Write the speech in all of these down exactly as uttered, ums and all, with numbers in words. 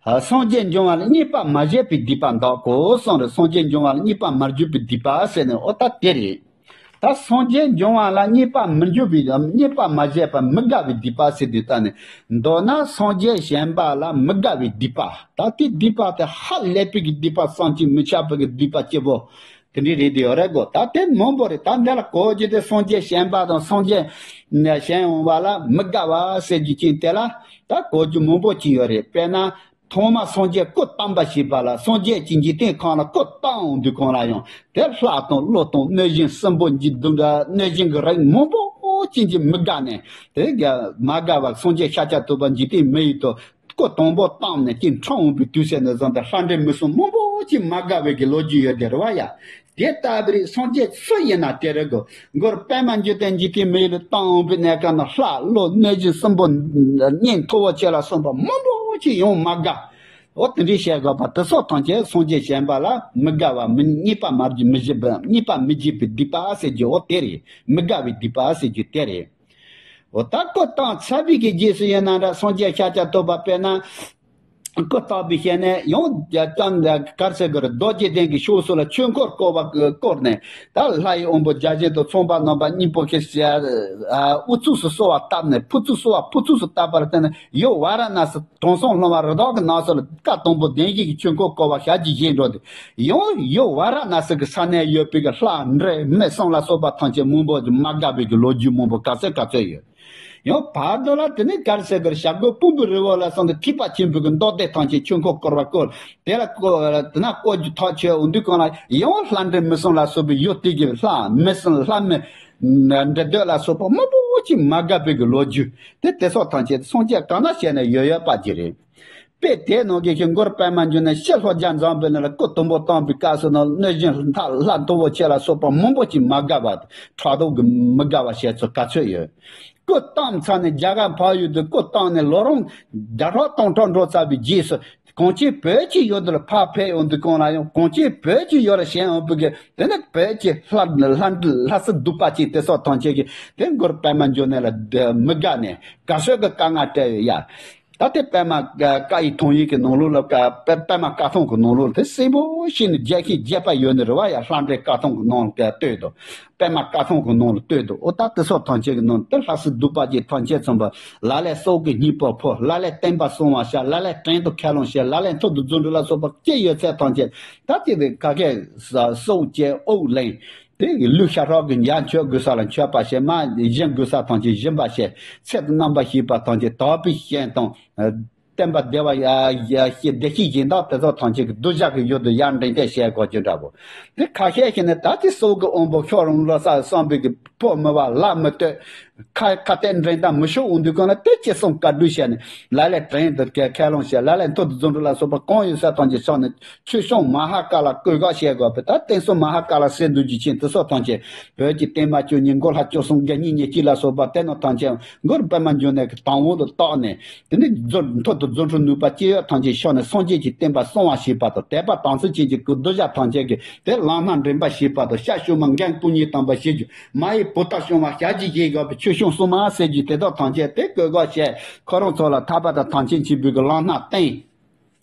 སངས་རྒྱས་འབྱུང་བ་ལ་རྙེད་པ་མ་བྱས་པའི་སྡིག་པ་འདག་གོ་གསུངས་རེད། སངས་རྒྱས་འབྱུང་བ་ལ་རྙེད་པ་མ་བརྒྱུད་པའི་སྡིག་པ་ཟེར་ནས། འོ་ད་དེ་རེད། ད་སངས་རྒྱས་འབྱུང་བ་ལ་རྙེད་པ་མི་འཇུག་པའི་རྙེད་པ་མ་བྱས་པ་མི་དགའ་བའི་སྡིག་པ་ཟེར་དུས་ད་ནི། མདོར་ན་སངས་རྒྱས་གཞན་པ་ལ་མི་དགའ་བའི་སྡིག་པ། ད་དེ་སྡིག་པ་དེ་ཧ་ལས་པའི་གི་སྡིག་པ། བསམ་གྱིས་མི་ཁྱབ་པའི་གི་སྡིག་པ་སྐྱེ་བོ། དེ་འདྲའི་རེད་དེ་ཡོད་རེད་གོ། ད་དེ་མང་པོ་རེད། ད་འདི་ལ་གོ་རྒྱུ་དེ་སངས་རྒྱས་གཞན་པ་དང་སངས་རྒྱས་གཞན་འོང་བ་ལ་མི་དགའ་བ་ཟེར་རྒྱུ་ཅན་དེ་ལ་ད་གོ་རྒྱུ་མང་པོ་ཅིག་ཡོད་རེད། དཔེར་ན། ཐོག་མར་སངས་རྒྱས་སྐུ་བལྟམས་པ་ཞེས་པ་ལ། སངས་རྒྱས་ཀྱི་འཇིག་རྟེན་ཁམས་ལ་སྐུ་བལྟམས་འོང་དུས་གང་ལ་ཡང་དེ་ལྷ་དང་ཀླུ་དང་གནོད་སྦྱིན་སྲིན་པོ་འཇིག་རྟེན་འདྲ་གནོད་སྦྱིན་གྱི་རིགས་མང་པོ་ཅན་གྱིས་མི་དགའ་ནས། དེ་ག་མ་དགའ་བར་སངས་རྒྱས་ཤཱཀྱ་ཐུབ་པ་འཇིག་རྟེན་མི་ཡི་དུ་སྐུ་དང་པོ་བལྟམས་ནས་ཀྱི་འཁྲུངས་འོང་པའི་དུས་ཚོད་ནས་བཟུང་སྟེ་ལྷ་འདྲེ་མི་གསུམ་མང་པོ་ཅིག་མ་དགའ་བའི་གི་ལོ་རྒྱུས་ཡོད་དེ་རེད་བ་ཡ། དེ་ལྟ་བུའི་སངས་རྒྱས་སུ་ཡིན་ན་དེ་རེད་གོ། མགུར་པདྨ་འབྱུང་གནས་འཇིག་རྟེན་མི་ཡུལ་ལ་བལྟམས་པའི་གནས་སྐབས་ན་ལྷ་ཀླུ་གནོད་སྦྱིན་སྲིན་པོ་གཉན་མཐོ་བོ་ཆེ་ལ་སོགས་པ་མང་པོ་ཅིག་ཡོང་མ་དགའ། འོ་དེ་འདྲའི་བཤད་དགོས་པ་དེ་སོགས་ཐམས་ཅད་སངས་རྒྱས་གཞན་པ་ལ་མི་དགའ་བ་མི་རྙེད་པ་མ་བརྒྱུད་མི་བྱེད་པ་རྙེད་པ་མི་བྱེད་པའི་སྡིག་པ་ཟེར་རྒྱུ་འོ་དེ་རེད། མི་དགའ་བའི་སྡིག་པ་ཟེར་རྒྱུ་དེ་རེད། འོ་ད་སྐུ་བལྟམས་ཚར་བའི་གི་རྗེས་སུ་ཡིན་ན་འདྲ། སངས་རྒྱས་ཤཱཀྱ་ཐུབ་པ་དཔེར་ན། སྐུ་བལྟམས་པའི་ཞལ་ནས་ཡང་ཀྱང་གར་སེ་གར་རྡོ་རྗེ་གདན་གྱི་ཕྱོགས་སུ་ལ་ཆོས་འཁོར་བསྐོར་བ་བསྐོར་ནས། ད་ལྷ་ཡི་དབང་པོ་བརྒྱ་བྱིན་དང་ཚངས་པ་རྣམ་པ་གཉིས་པོ་ཁྱེད་ཨ་དབུ་ཚུགས་སུ་གསོལ་བ་བཏབ་ནས། ཕུ་ཚུགས་གསོལ་བ་ཕུ་ཚུགས་སུ་བཏབ་པར་བརྟེན་ནས་ཡུལ་ཝཱ་ར་ཎ་སི་དྲང་སྲོང་ལྷུང་བ་རི་དྭགས་ཀྱི་ནགས་སུ་ལ་སྐུ་དང་པོ་གདན་བཞི་གི་ཆོས་འཁོར་བསྐོར་བ་ཞལ་གྱིས་བཞེས་འགྲོ་སྟེ། ཡང་ཡུལ་ཝཱ་ར་ཎ་སི་གི་ས་གནས་ཡོད་པའི་གི་ལྷ་འདྲེ་མི་གསུམ་ལ་སོགས་པ་ཐམས་ཅད་མང་པོ་ཅིག་མ་དགའ་བའི་གི་ལོ་རྒྱུས་མང་པོ་ག་ཚོད་ག་ཚོད་ཡོད། ཡང་བར་དུ་ལ་དེ་ནས་གར་སེ་གར་བྱ་རྒོད་ཕུང་པོའི་རི་བོ་ལ་སོགས་ཏེ་ཐེག་པ་ཆེན་པོའི་གི་མདོ་སྡེ་ཐམས་ཅད་ཆོས་འཁོར་བསྐོར་བ་བསྐོར། དེ་ལ་བསྐོར་དེ་ན་བསྐོར་རྒྱུ་ཐག་ཆོད་འོང་དུས་གང་ལ་ཡང་ལྷ་འདྲེ་མི་གསུམ་ལ་སོགས་པའི་ཡུལ་དེ་གི་ལྷ་མི་གསུམ་ལྷ་མི་འདྲེ་གདོད་ལ་སོགས་པ་མང་པོ་ཅིག་མ་དགའ་བའི་གི་ལོ་རྒྱུས་དེ་དེ་སོགས་ཐམས་ཅད་སངས་རྒྱས་གང་ན་བྱས་ན་ཡོད་ཡོད་པ་ཅིག་རེད། དཔེ་དེ་ནང་གི་ཞིང་མགུར་པདྨ་འབྱུང་གནས་ཕྱི་ལྷོ་རྒྱ་འཛོམས་པའི་ནང་ལ་སྐུ་དུམ་བུ་བཏང་པའི་སྐབས་སུ་ན་གནོད་སྦྱིན་ལྷ་ལྷ་མཐོ་བོ་ཆེ་ལ་སོགས་པ་མང་པོ་ཅིག་མ་དགའ་བ་ཕྲག་དོག་གི་མི་དགའ་བ་བྱས་ཚུལ་ག་ཚོད་ཡོད། སྐུ་བལྟམས་ཚར་ནས་རྒྱ་གར་འཕགས་ཡུལ་དུ་སྐུ་བལྟམས་ནས་ལོ་རིམ་བརྒྱ་ཕྲག་སྟོང་ཕྲག་འགྲོ་ཚར་བའི་རྗེས་སུ་གངས་ཅན་བོད་ཀྱི་ཡུལ་དུ་ལ་ཕར་ཕེབས་ཡོང་དུས་གང་ལ་ཡང་གངས་ཅན་བོད་ཀྱི་ཡུལ་ལ་བྱོན་ཡོང་བའི་གི་དེ་ནི་བོད་ཀྱི་ལྷ་ལྷ་ལྷ་སྲིན་གདུག་པ་ཅན་དེ་སོགས་ཐམས་ཅད་ཀྱིས་དེ་མགུར་པདྨ་འབྱུང་གནས་ལ་མི་དགའ་ནས་ག་ཚོད་ཀྱི་དཀའ་ངལ་སྤྲད་ཡོད་ཡ། ད་དེ་པདྨ་བཀའ་ཡི་ཐང་ཡིག་གི་ནང་ལོགས་ལ་བཀའ་པད་པདྨ་བཀའ་ཐང་གི་ནང་ལོགས་ལ་དེ་གསལ་པོ་ཞིག་ནས་རྒྱས་ཤིང་རྒྱས་པ་ཡོད་ནི་རེད་བ་ཡ། ལྷ་འདྲེ་བཀའ་ཐང་གི་ནང་ལ་བཀའ་ལྟོས་དང་། པདྨ་བཀའ་ཐང་གི་ནང་ལ་ལྟོས་དང་། འོ་ད་དེ་སོགས་ཐམས་ཅད་ཀྱི་ནང་དེ་ལྷ་སྲིན་གདུག་པ་ཅན་ཐམས་ཅད་ཚང་བ། ལ་ལས་སྲོག་གི་སྙིང་པོ་ཕོག་ལ་ལས་བསྟན་པ་གསང་བ་བཤད། ལ་ལས་བྲན་དུ་ཁས་བླངས་བྱས། ལ་ལས་མཐུ་དང་རྫུ་འཕྲུལ་ལ་སོགས་པ་ཅི་ཡོད་ཚད་ཐམས་ཅད་ད་ཅི་དེ་ག་གེ་སྲོག་བཅད་དབུགས་ལེན། དེ་ལུས་ཤ་ཁྲག་གི་འཇའ་མཆོད་དགོས་ས་ལ་མཆོད་པ་བྱེད། མ་བཞིན་དགོས་ས་ཐམས་ཅད་བཞིན་པ་བྱེད། ཚེ་དང་རྣམ་པར་ཤེས་པ་ཐམས་ཅད་དག་པའི་ཞིང་དང་། བསྟན་པ་བདེ་བ་ཡ་ཡ་ཞེས་བདེ་སྐྱིད་སྦྱིན་བདག་དེ་ཚོ་ཐམས་ཅད་ཀྱི་གདུལ་བྱ་གི་ཡུལ་དུ་ཡར་འདྲེན་བྱེད་བྱེད་དགོས་ཀྱི་འདྲ་བོ། དེ་ཁ་ཤས་ཤིག་ནི་ད་ཅི་སྲོག་གི་དབང་པོ་ཤོར་རུང་ལོ་གསར་བསམ་པའི་གི་སྤོ་མི་བ་ལ་མི་ལྟོས། ཁ་ཁ་གཏད་འདྲེན་དང་མི་ཤོར་འོང་དུས་གང་ལ་དེ་ཅི་གསུང་བཀའ་སྒྲུབ་བྱས་ནས་ལ་ལས་བྲན་དུ་ཁས་ཁས་བླངས་བྱས། ལ་ལས་མཐུ་དང་རྫུ་འཕྲུལ་ལ་སོགས་པ་གང་ཡོད་ས་ཐམས་ཅད་ཕྱག་ནས་ཆོས་སྐྱོང་མ་ཧཱ་ཀཱ་ལ་བསྐོ་བཞག་བྱེད་དགོས་པས། ད་བསྟན་སྲུང་མ་ཧཱ་ཀཱ་ལ་སྲས་འདུལ་གྱི་ཆེན་དེ་སོགས་ཐམས་ཅད་བོད་ཀྱི་བསྟན་པ་བཅུ་གཉིས་མགོ་ལྷ་བཅུ་གསུམ་དགེ་བསྙེན་ཉེར་གཅིག་ལ་སོགས་པ་དེ་རྣམས་ཐམས་ཅད་མགུར་པདྨ་འབྱུང་གནས་ཀྱི་དང་པོ་དུ་བཏགས་ནས། དེ་ནས་རྫུ་མཐུ་དང་རྫུ་འཕྲུལ་ནུས་པ་ཅི་ཡོད་ཐམས་ཅད་ཤོར་ནས་སངས་རྒྱས་ཀྱི་བསྟན་པ་གསང་བ་བྱེད་པ་དང་། དད་པ་དམ་ཚིག་ཅན་གྱི་སྐུ་གདུལ་བྱ་ཐམས་ཅད་ཀྱི་དེ་ལམ་སྣ་འདྲེན་པ་བྱེད་པ་དང་། སྐྱབས་བཅོལ་མ་འགན་སྐུ་གཉིས་དམ་པ་བྱེད་རྒྱུ། མ་ཡི་བུ་དག་བྱུང་བ་ཞལ་གྱིས་བཞེས་དགོས་པའི་ཆོས་སྐྱོང་སྲུང་མ་ཟེར་རྒྱུ་དེ་དག་ཐམས་ཅད་དེ་བཀོད་དགོས་བྱས། ཁོ་རང་ཚོ་ལ་ཐར་པ་དང་ཐམས་ཅད་མཁྱེན་པའི་གི་ལམ་སྣ་བསྟན།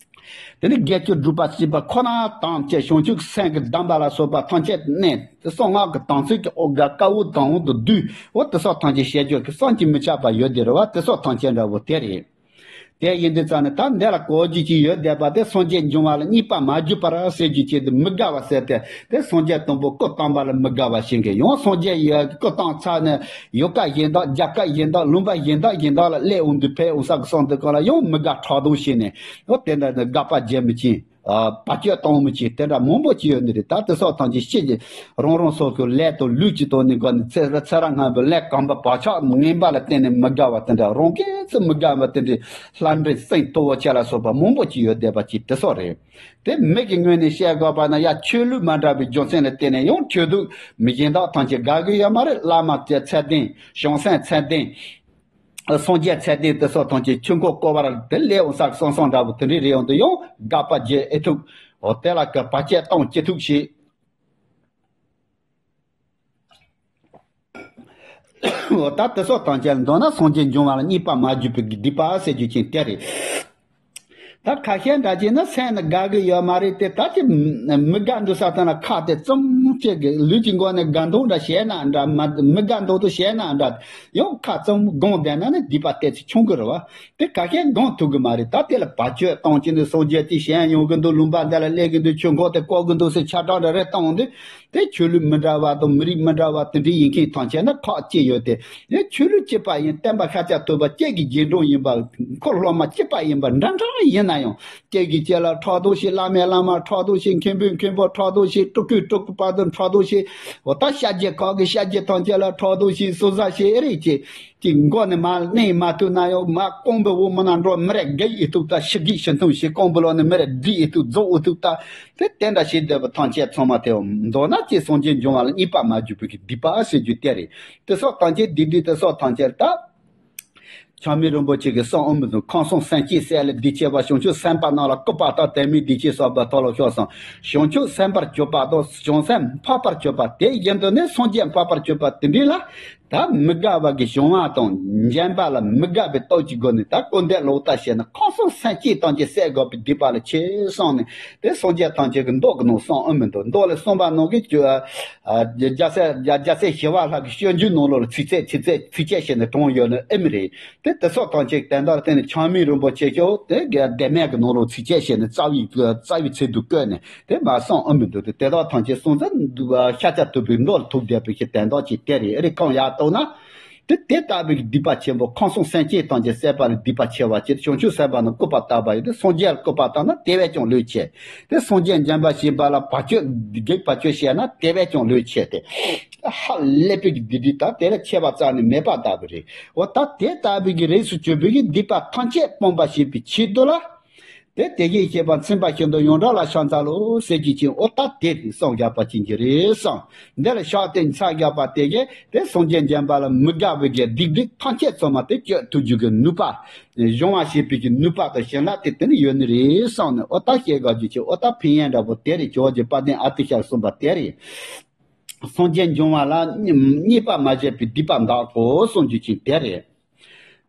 དེ་ནས་དགེ་བཅུ་སྒྲུབ་པ་བྱེད་པ་ཁོ་ན་དང་བཅས་བྱང་ཆུབ་སེམས་ཀྱི་གདམས་པ་ལ་སོགས་པ་ཐམས་ཅད་གནས། དེ་གསང་སྔགས་ཀྱི་དམ་ཚིག་གི་འོག་ག་བཀའ་དབུ་དང་དབུ་དུ་བསྡུས། འོ་དེ་སོགས་ཐམས་ཅད་བྱེད་རྒྱུ་གི་བསམ་གྱིས་མི་ཁྱབ་པ་ཡོད་དེ་རེད་བ། དེ་སོགས་ཐམས་ཅད་འདྲ་བོ་དེ་རེད། དེ་ཡིན་དུས་ཙང་ནས་ད་འདི་ལ་གོ་རྒྱུ་ཅིག་ཡོད་བསྡད་པ་དེ་སངས་རྒྱས་འབྱུང་བ་ལ་རྙེད་པ་མ་བརྒྱུད་པར་ཟེར་རྒྱུ་ཅིག་དེ་མི་དགའ་བ་ཟེར་ཏེ། དེ་སངས་རྒྱས་དང་པོ་སྐུ་བལྟམས་པ་ལ་མི་དགའ་བ་ཞིག་གི་ཡང་སངས་རྒྱས་ཡི་སྐུ་བལྟམས་ཚར་ནས་ཡུལ་ཀ་གཞན་དག་རྒྱལ་ཁབ་གཞན་དག་ལུང་པ་གཞན་དག་གཞན་དག་ལ་སླེབས་འོང་དུས་ཕེབས་འོང་ས་གི་སོང་དུས་གང་ལ་ཡང་མི་དགའ་ཕྲག་དོག་བྱས་ནས། འོ་དེ་འདྲ་ནི་དགག་པ་བྱེད་མི་ཆེན། བར་ཆད་གཏོང་མི་ཆེན། དེ་འདྲ་མང་པོ་ཅིག་ཡོད་ནི་རེད། ད་དེ་སོགས་ཐམས་ཅད་ཤེས་ཀྱི་རང་རང་སོ་སོའི་ལས་དང་ལུས་ཀྱི་ཐོག་ནས་གོ་ནས་ཚེ་ཚེ་རབས་སྔ་མའི་ལས་གོམས་པ་བག་ཆགས་ངན་པ་ལ་བརྟེན་ནས་མི་དགའ་བ་དེ་འདྲ། རང་གིས་ཚུར་མི་དགའ་བ་དེ་འདྲའི་ལྷ་འདྲེ་སྲིན་མཐོ་བོ་ཆེ་ལ་སོགས་པ་མང་པོ་ཅིག་ཡོད་བསྡད་པ་ཅིག་དེ་སོགས་རེད། དེ་མི་གི་ངོས་ནས་བཤད་དགོས་པ་ན་ཡང་ཆོས་ལུགས་མ་འདྲ་བའི་རྒྱུ་མཚན་ལ་བརྟེན་ནས་ཡང་ཆོས་ལུགས་མི་གཞན་དག་ཐམས་ཅད་དགའ་གི་ཡོད་མ་རེད། བླ་མ་ཚད་ལྡན། བྱང་སེམས་ཚད་ལྡན། སངས་རྒྱས་ཚད་ལྡན་དེ་སོགས་ཐམས་ཅད་ཆོས་འཁོར་བསྐོར་བར་དེ་ལས་འོང་ས་གསང་གསུམ་འདྲ་བོ་དེ་འདྲའི་རེ་ཡོང་དུ་ཡང་དགག་པ་བྱེད་ཨེ་ཐུབ། འོ་དེ་ལ་གི་བར་ཆད་གཏོང་ཅི་ཐུབ་བྱེད། འོ་ད་དེ་སོགས་ཐམས་ཅད་མདོར་ན་སངས་རྒྱས་འབྱུང་བ་ལ་རྙེད་པ་མ་བརྒྱུད་པའི་སྡིག་པ་ཟེར་རྒྱུ་ཅན་དེ་རེད། ད་ཁ་ཤས་འདྲ་ཅིག་ནི་སེམས་ནི་དགའ་གི་ཡོད་མ་རེད་དེ། ད་ཅི་མི་དགའ་འདུག་ས་དང་ལ་ཁ་དེ་ཙམ་ཅིག་གི་ལུས་ཀྱི་མགོ་ནས་དགའ་མདོག་འདྲ་བྱས་ན་འདྲ། མ་མི་དགའ་མདོག་ཏུ་བྱས་ན་འདྲ། ཡང་ཁ་ཙམ་སྒོམ་བསྡད་ན་ནི་སྡིག་པ་དེ་ཚོ་ཆུང་གི་རེད་བ། དེ་ཁ་ཤས་སྒོམ་ཐུབ་གི་མ་རེད། ད་དེ་ལ་བར་ཆད་བཏང་ཅི་འདུག་སངས་རྒྱས་དེ་གཞན་ཡོང་གི་འདུག་ལུང་པ་འདི་ལ་སླེབས་གི་འདུག་ཆོས་འཁོར་དེ་བསྐོར་གི་འདུག་ཟེར་ཆ་གྲགས་འདྲ་རེ་བཏང་དུས། དེ་ཆོས་ལུགས་མི་འདྲ་བ་དང་མི་རིགས་མི་འདྲ་བ་དེ་འདྲའི་ཡིན་མཁན་ཐམས་ཅད་ན་ཁག་ཅིག་ཡོད་དེ། དེ་ཆོས་ལུགས་གཅིག་པ་ཡིན། བསྟན་པ་ཤཱཀྱ་ཐུབ་པ་གཅིག་གི་རྗེས་འབྲང་ཡིན་པ། འཁོར་སློབ་མ་གཅིག་པ་ཡིན་པ་འདྲ་འདྲ་ཡིན་ན་ཡང་། གཅིག་གིས་གཅིག་ལ་ཕྲག་དོག་བྱེད། བླ་མས་བླ་མར་ཕྲག་དོག་བྱེད། མཁན་པོས་མཁན་པོར་ཕྲག་དོག་བྱེད། སྤྲུལ་སྐུས་སྤྲུལ་སྐུ་བར་དུ་ཕྲག་དོག་བྱེད། འོ་ད་ཤཱཀྱ་ཁག་གིས་ཤཱཀྱ་ཐམས་ཅད་ལ་ཕྲག་དོག་བྱེད། སོ་ཟ་བྱེད། ཨེ་རེད་ཅེས། ཅིག་མགོ་ནས་མར་གནས་མ་ཐུབ་ན་ཡང་མར་རྐང་པའི་འོག་མ་ན་འགྲོ། མི་རེ་དགའ་ཡི་ཐུབ་ད་ཤི་གི་ཤི་འཐུང་ཞིག་རྐང་པའི་ལོགས་ནས་མི་རེ་བསྡད་ཡི་ཐུབ་རྫོགས་འུ་ཐུབ་ད། དེ་དེ་འདྲ་ཞིག་བསྡད་པ་ཐམས་ཅད་ཚང་མ་དེ་མདོར་ན་ཅིག་སངས་རྒྱས་འབྱུང་བ་ལ་རྙེད་པ་མ་གྱུར་པའི་གི་སྡིག་པ་ཟེར་རྒྱུ་དེ་རེད། དེ་སོགས་ཐམས་ཅད་སྡིག་སྒྲིབ་དེ་སོགས་ཐམས་ཅད་ད། ཆགས་མེད་རིན་པོ་ཆེ་གི་གསུང་ཨོ་མི་འདུག་ཁམས་གསུམ་སེམས་ཅན་བསད་ལ་སྡིག་ཆེ་བ། བྱང་ཆུབ་སེམས་དཔའ་རྣམས་ལ་སྐུར་པ་དང་། དད་མོས་སྡིག་ཆེན་བསགས་པའི་མཐོལ་ལོ་ཤོར་སོང་། བྱང་ཆུབ་སེམས་དཔར་གྱུར་པ་དང་བྱང་སེམས་འཕགས་པར་གྱུར་པ། དེ་བཞིན་དུ་ནི་སངས་རྒྱས་འཕགས་པར་གྱུར་པ་དེ་འདྲ་ལ། ད་མི་དགའ་བ་གི་བྱུང་བ་དང་འཇམ་པ་ལ་མི་དགའ་བའི་སྟོབས་ཀྱི་སྒོ་ནས་ད་སྐུར་འདེབས་ལོག་ལྟ་བྱས་ན་ཁམས་གསུམ་སེམས་ཅན་ཐམས་ཅད་བསད་དགོས་པའི་སྡིག་པ་ལ་ཆེ་གསུངས་ནས། དེ་སངས་རྒྱས་ཐམས་ཅད་ཀྱི་མདོ་གི་ནང་གསུངས་ཨེ་མི་འདུག་མདོ་ལ་གསུངས་པ་ནང་གི་རྒྱལ་སྲས་རྒྱལ་སྲས་ཞི་བ་ལྷ་གི་སྤྱོད་འཇུག་ནང་ལོགས་ལ་ཚིགས་བཅད་ཚིགས་བཅད་ཚིགས་བཅད་བྱས་ནས་དྲངས་ཡོད་ནི་ཨེ་མི་རེད། དེ་དེ་སོགས་ཐམས་ཅད་དོན་དག་ལ་བརྟེན་ནས་ཆགས་མེད་རིན་པོ་ཆེ་ཤོག་དེ་དག་བདེན་མེད་ཀྱི་ནང་ལོགས་ཚིགས་བཅད་བྱས་ནས་རྩ་བའི་རྩ་བའི་ཚིག་ཏུ་བཀོད་ནས། དེ་མ་གསུངས་ཨེ་མི་འདུག་དེ་དེ་དག་ཐམས་ཅད་གསུངས་ཚེ་ཤཱཀྱ་ཐུབ་པའི་མདོ་ལ་ཐུག་བསྡད་པའི་ཞིག་དོན་དག་ཅིག་དེ་རེད། ཨེ་རེད། གང་ཡག་རྟོགས་ན། དེ་དེ་ལྟ་བུའི་སྡིག་པ་ཆེན་པོ་ཁམས་གསུམ་སེམས་ཅན་ཐམས་ཅད་བསད་པ་ལ་སྡིག་པ་ཆེ་བ་ཅིག་བྱང་ཆུབ་སེམས་དཔའ་རྣམས་སྐུར་པ་བཏབ་པ་ཡིན་ཏེ། སངས་རྒྱས་ལ་སྐུར་པ་བཏབ་ན་དེ་བས་ཀྱང་ལོས་ཆེ། དེ་སངས་རྒྱས་འཇམ་དཔལ་ཞེས་པ་ལ་བར་ཆད་བགེགས་བར་ཆད་བྱས་ན་དེ་བས་ཀྱང་ལོས་ཆེ་སྟེ། ཧ་ལས་པའི་སྡིག་སྒྲིབ་དག་དེ་ལས་ཆེ་བ་རྩ་ནས་མེད་པ་ལྟ་བུ་རེད། འོ་ད་དེ་ལྟ་བུའི་རིགས་སུ་གྱུར་པའི་སྡིག་པ་ཐམས་ཅད་སྤོང་བ་ཞེས་པའི་ཆེད་དུ་ལ། དེ་དེ་བཞིན་གཤེགས་པ་མཚན་དཔལ་ཞི་མདོག་ཡོངས་གྲགས་ལ་ཕྱག་འཚལ་ལོ་ཟེར་གྱི་ཅིང་། འོ་ད་དེ་བསམ་བཞག་པ་ཅན་གྱི་རེད་བསམ། འདི་ལ་ཕྱག་དེ་འཚལ་བཞག་པ་དེ་གས་དེ་སངས་རྒྱས་འཇམ་དཔལ་ལ་མི་དགའ་བའི་གི་སྡིག་སྒྲིབ་ཐམས་ཅད་ཚང་མ་དེ་གཅོད་ཐུབ་རྒྱུ་གི་ནུས་པ། སྦྱོང་བ་བྱེད་པའི་གི་ནུས་པ་དང་བྱིན་རླབས་དེ་དེ་ནི་ཡོད་ནི་རེད་བསམ་ནས། འོ་ད་བཤད་དགོས་རྒྱུ་ཅིག་འོ་ད་ཕན་ཡོན་འདྲ་པོ་དེ་རེད། ཇོ་བོ་རྗེ་དཔལ་ལྡན་ཨ་ཏི་ཤ་གསུངས་པ་དེ་རེད། སངས་རྒྱས་འབྱུང་བ་ལ་རྙེད་པ་མ་བྱས་པའི་སྡིག་པ་འདག་གོ་གསུང་རྒྱུ་ཅིག་དེ་རེད།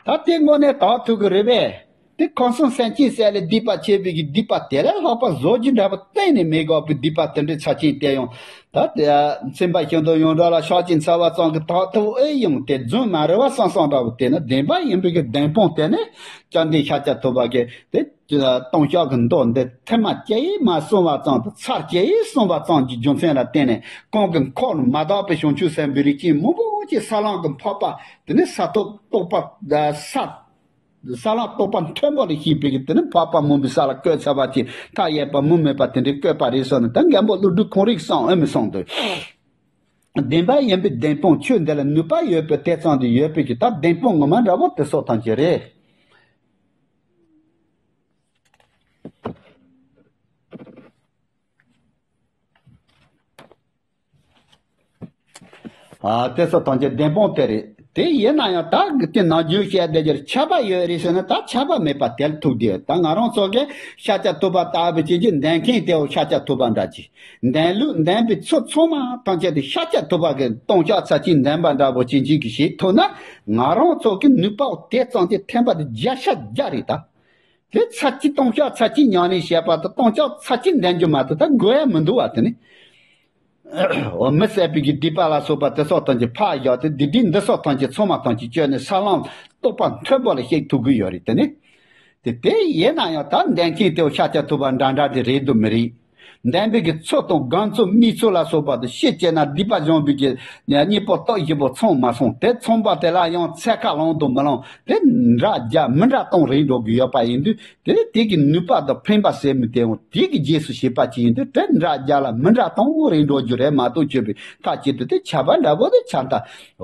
ད་དེ་དངོས་གནས་དག་ཐུབ་ཀྱི་རེད་པས། དེ་ཁམས་གསུམ་སེམས་ཅན་བསད་ལས་སྡིག་པ་ཆེ་བའི་གི་སྡིག་པ་དེ་ལས་ལྷག་པ་བཟོ་རྒྱུ་འདྲ་པོ་གཏན་ནས་མེད་དགོས་པའི་སྡིག་པ་དེ་འདྲའི་ཚབས་ཆེན་དེ་ཡང་། ད་དེ་མཚན་དཔལ་ཞི་མདོག་ཡོངས་གྲགས་ལ་ཕྱག་ཅིང་འཚལ་བ་ཙམ་གྱིས་དག་ཐུབ་ཨེ་ཡོང་དེ་རྫུན་མ་རེད་བ་བསམ་བསམ་འདྲ་པོ་དེ་ནི་བདེན་པ་ཡིན་པའི་གི་བདེན་དཔང་དེ་ནི་བཅོམ་ལྡན་ཤཱཀྱ་ཐུབ་པ་གིས་དེ། ལྟུང་བཤགས་ཀྱི་མདོ་འདི་ཐེངས་མ་གཅིག་ཡིས་མ་གསུངས་པ་ཙམ་དང་ཚར་གཅིག་ཡིས་གསུངས་པ་ཙམ་གྱི་རྒྱུ་མཚན་ལ་བརྟེན་ནས་གང་གི་འཁོར་མ་དག་པའི་བྱང་ཆུབ་སེམས་དཔའི་རིགས་ཅན་མང་པོ་ཅིག་ས་ལམ་གྱི་འཕགས་པ་དེ་ནི་ས་ཐོབ་རྟོགས་པ་ས་ས་ལམ་རྟོགས་པ་མཐོན་པོ་ལ་སྐྱེས་པའི་གི་དེ་ནི་འཕགས་པ་མང་པོའི་ས་ལ་བཀོད་ཚར་བ་ཅིག་མཐའ་ཡས་པ་མུ་མེད་པ་དེ་འདྲའི་བཀོད་པ་རེད་ཟེར་ནས། ད་མགོན་པོ་ཀླུ་སྒྲུབ་ཁོང་རིགས་སམ་ཨེ་མི་སམ་དུ་བདེན་པ་ཡིན་པའི་བདེན་དཔང་ཆོས་འདི་ལ་ནུས་པ་ཡོད་པའི་དེ་ཙམ་དུ་ཡོད་པའི་གི་ད་བདེན་དཔང་ངོ་མ་འདྲ་པོ་དེ་སོགས་ཐམས་ཅད་རེད། ཨ་དེ་ཚོ་ཐམས་ཅད་བདེན་དཔང་དེ་རེད། དེ་ཡིན་ན་ཡང་ད་དེ་ནམ་རྒྱུན་བཤད་བསྡད་རྒྱུར་ཆད་པ་ཡོད་རེད་ཟེར་ན། ད་ཆད་པ་མེད་པ་དེར་ཐུག་དེ། ད་ང་རང་ཚོ་གི་ཤཱཀྱ་ཐུབ་པ་ལྟ་བུ་བྱེད་ཀྱི་འདོན་མཁན་དེའོ་ཤཱཀྱ་ཐུབ་པ་འདྲ་ཅིག་འདོན་ལུགས་འདོན་པའི་ཚུལ་ཚང་མ་ཐམས་ཅད་དེ་ཤཱཀྱ་ཐུབ་པ་གི་ལྟུང་བཤགས་ཚར་གཅིག་འདོན་པ་འདྲ་པོ་ཅན་ཅིག་གི་ཞིག་ཐུག་ན། ང་རང་ཚོ་གི་ནུས་པ་དེ་ཙམ་དེ་ཐེམ་པ་དེ་བརྒྱ་ཆ་བརྒྱ་རེད་ད། དེ་ཚར་གཅིག་ལྟུང་བཤགས་ཚར་གཅིག་ཉམས་ལེན་བྱས་པ་དང་ལྟུང་བཤགས་ཚར་གཅིག་འདོན་རྒྱུ་མ་གཏོགས་ད་དགོས་ཡ་མི་འདུག་བ། དེ་ནི་འོ་མི་བསད་པའི་གི་སྡིག་པ་ལ་སོགས་པ་དེ་སོགས་ཐམས་ཅད་ཕར་བཞག་སྟེ་སྡིག་སྒྲིབ་འདི་སོགས་ཐམས་ཅད་ཚང་མ་ཐམས་ཅད་བཅོས་ནས་ས་ལམ་རྟོགས་པ་མཐོན་པོ་ལ་གཤེགས་ཐུབ་ཀྱི་ཡོད་རེད། དེ་ནི་དེ་དེ་ཡིན་ན་ཡང་ད་འདོན་མཁན་དེ་ཤཱཀྱ་ཐུབ་པ་འདྲ་འདྲ་དེ་རེད་འདུག་མི་རེད། འདོན་པའི་གི་ཚུལ་དང་སྒོམ་ཚུལ་སྨྲས་ཚུལ་ལ་སོགས་པ་དང་ཤེས་བྱས་ན་སྡིག་པ་སྦྱོང་བའི་གི་གཉེན་པོ་སྟོབས་བཞི་པོ་ཚང་མ་སོང་། དེ་ཚང་པ་དེ་ལ་ཡང་ཚད་ཁ་ལོངས་དང་མི་ལོངས་དེ་འདྲ་རྒྱ་མི་འདྲ་གཏོང་རིགས་འགྲོ་གི་ཡོད་པ་ཡིན་དུས། དེ་དེ་གི་ནུས་པ་དང་ཕན་པ་ཟད་མི་དེ་འོང་དེ་གི་རྗེས་སུ་བྱེད་པ་ཅིག་ཡིན་དུས། དེ་འདྲ་རྒྱ་ལ་མི་འདྲ་གཏོང་རིགས་འགྲོ་རྒྱུ་རེད་མ་གཏོགས་ཆོས་པའི་ཐག་གཅོད་དུ་དེ་ཆད་པ་འདྲ་པོ་དེ་ཆད་ལྟ་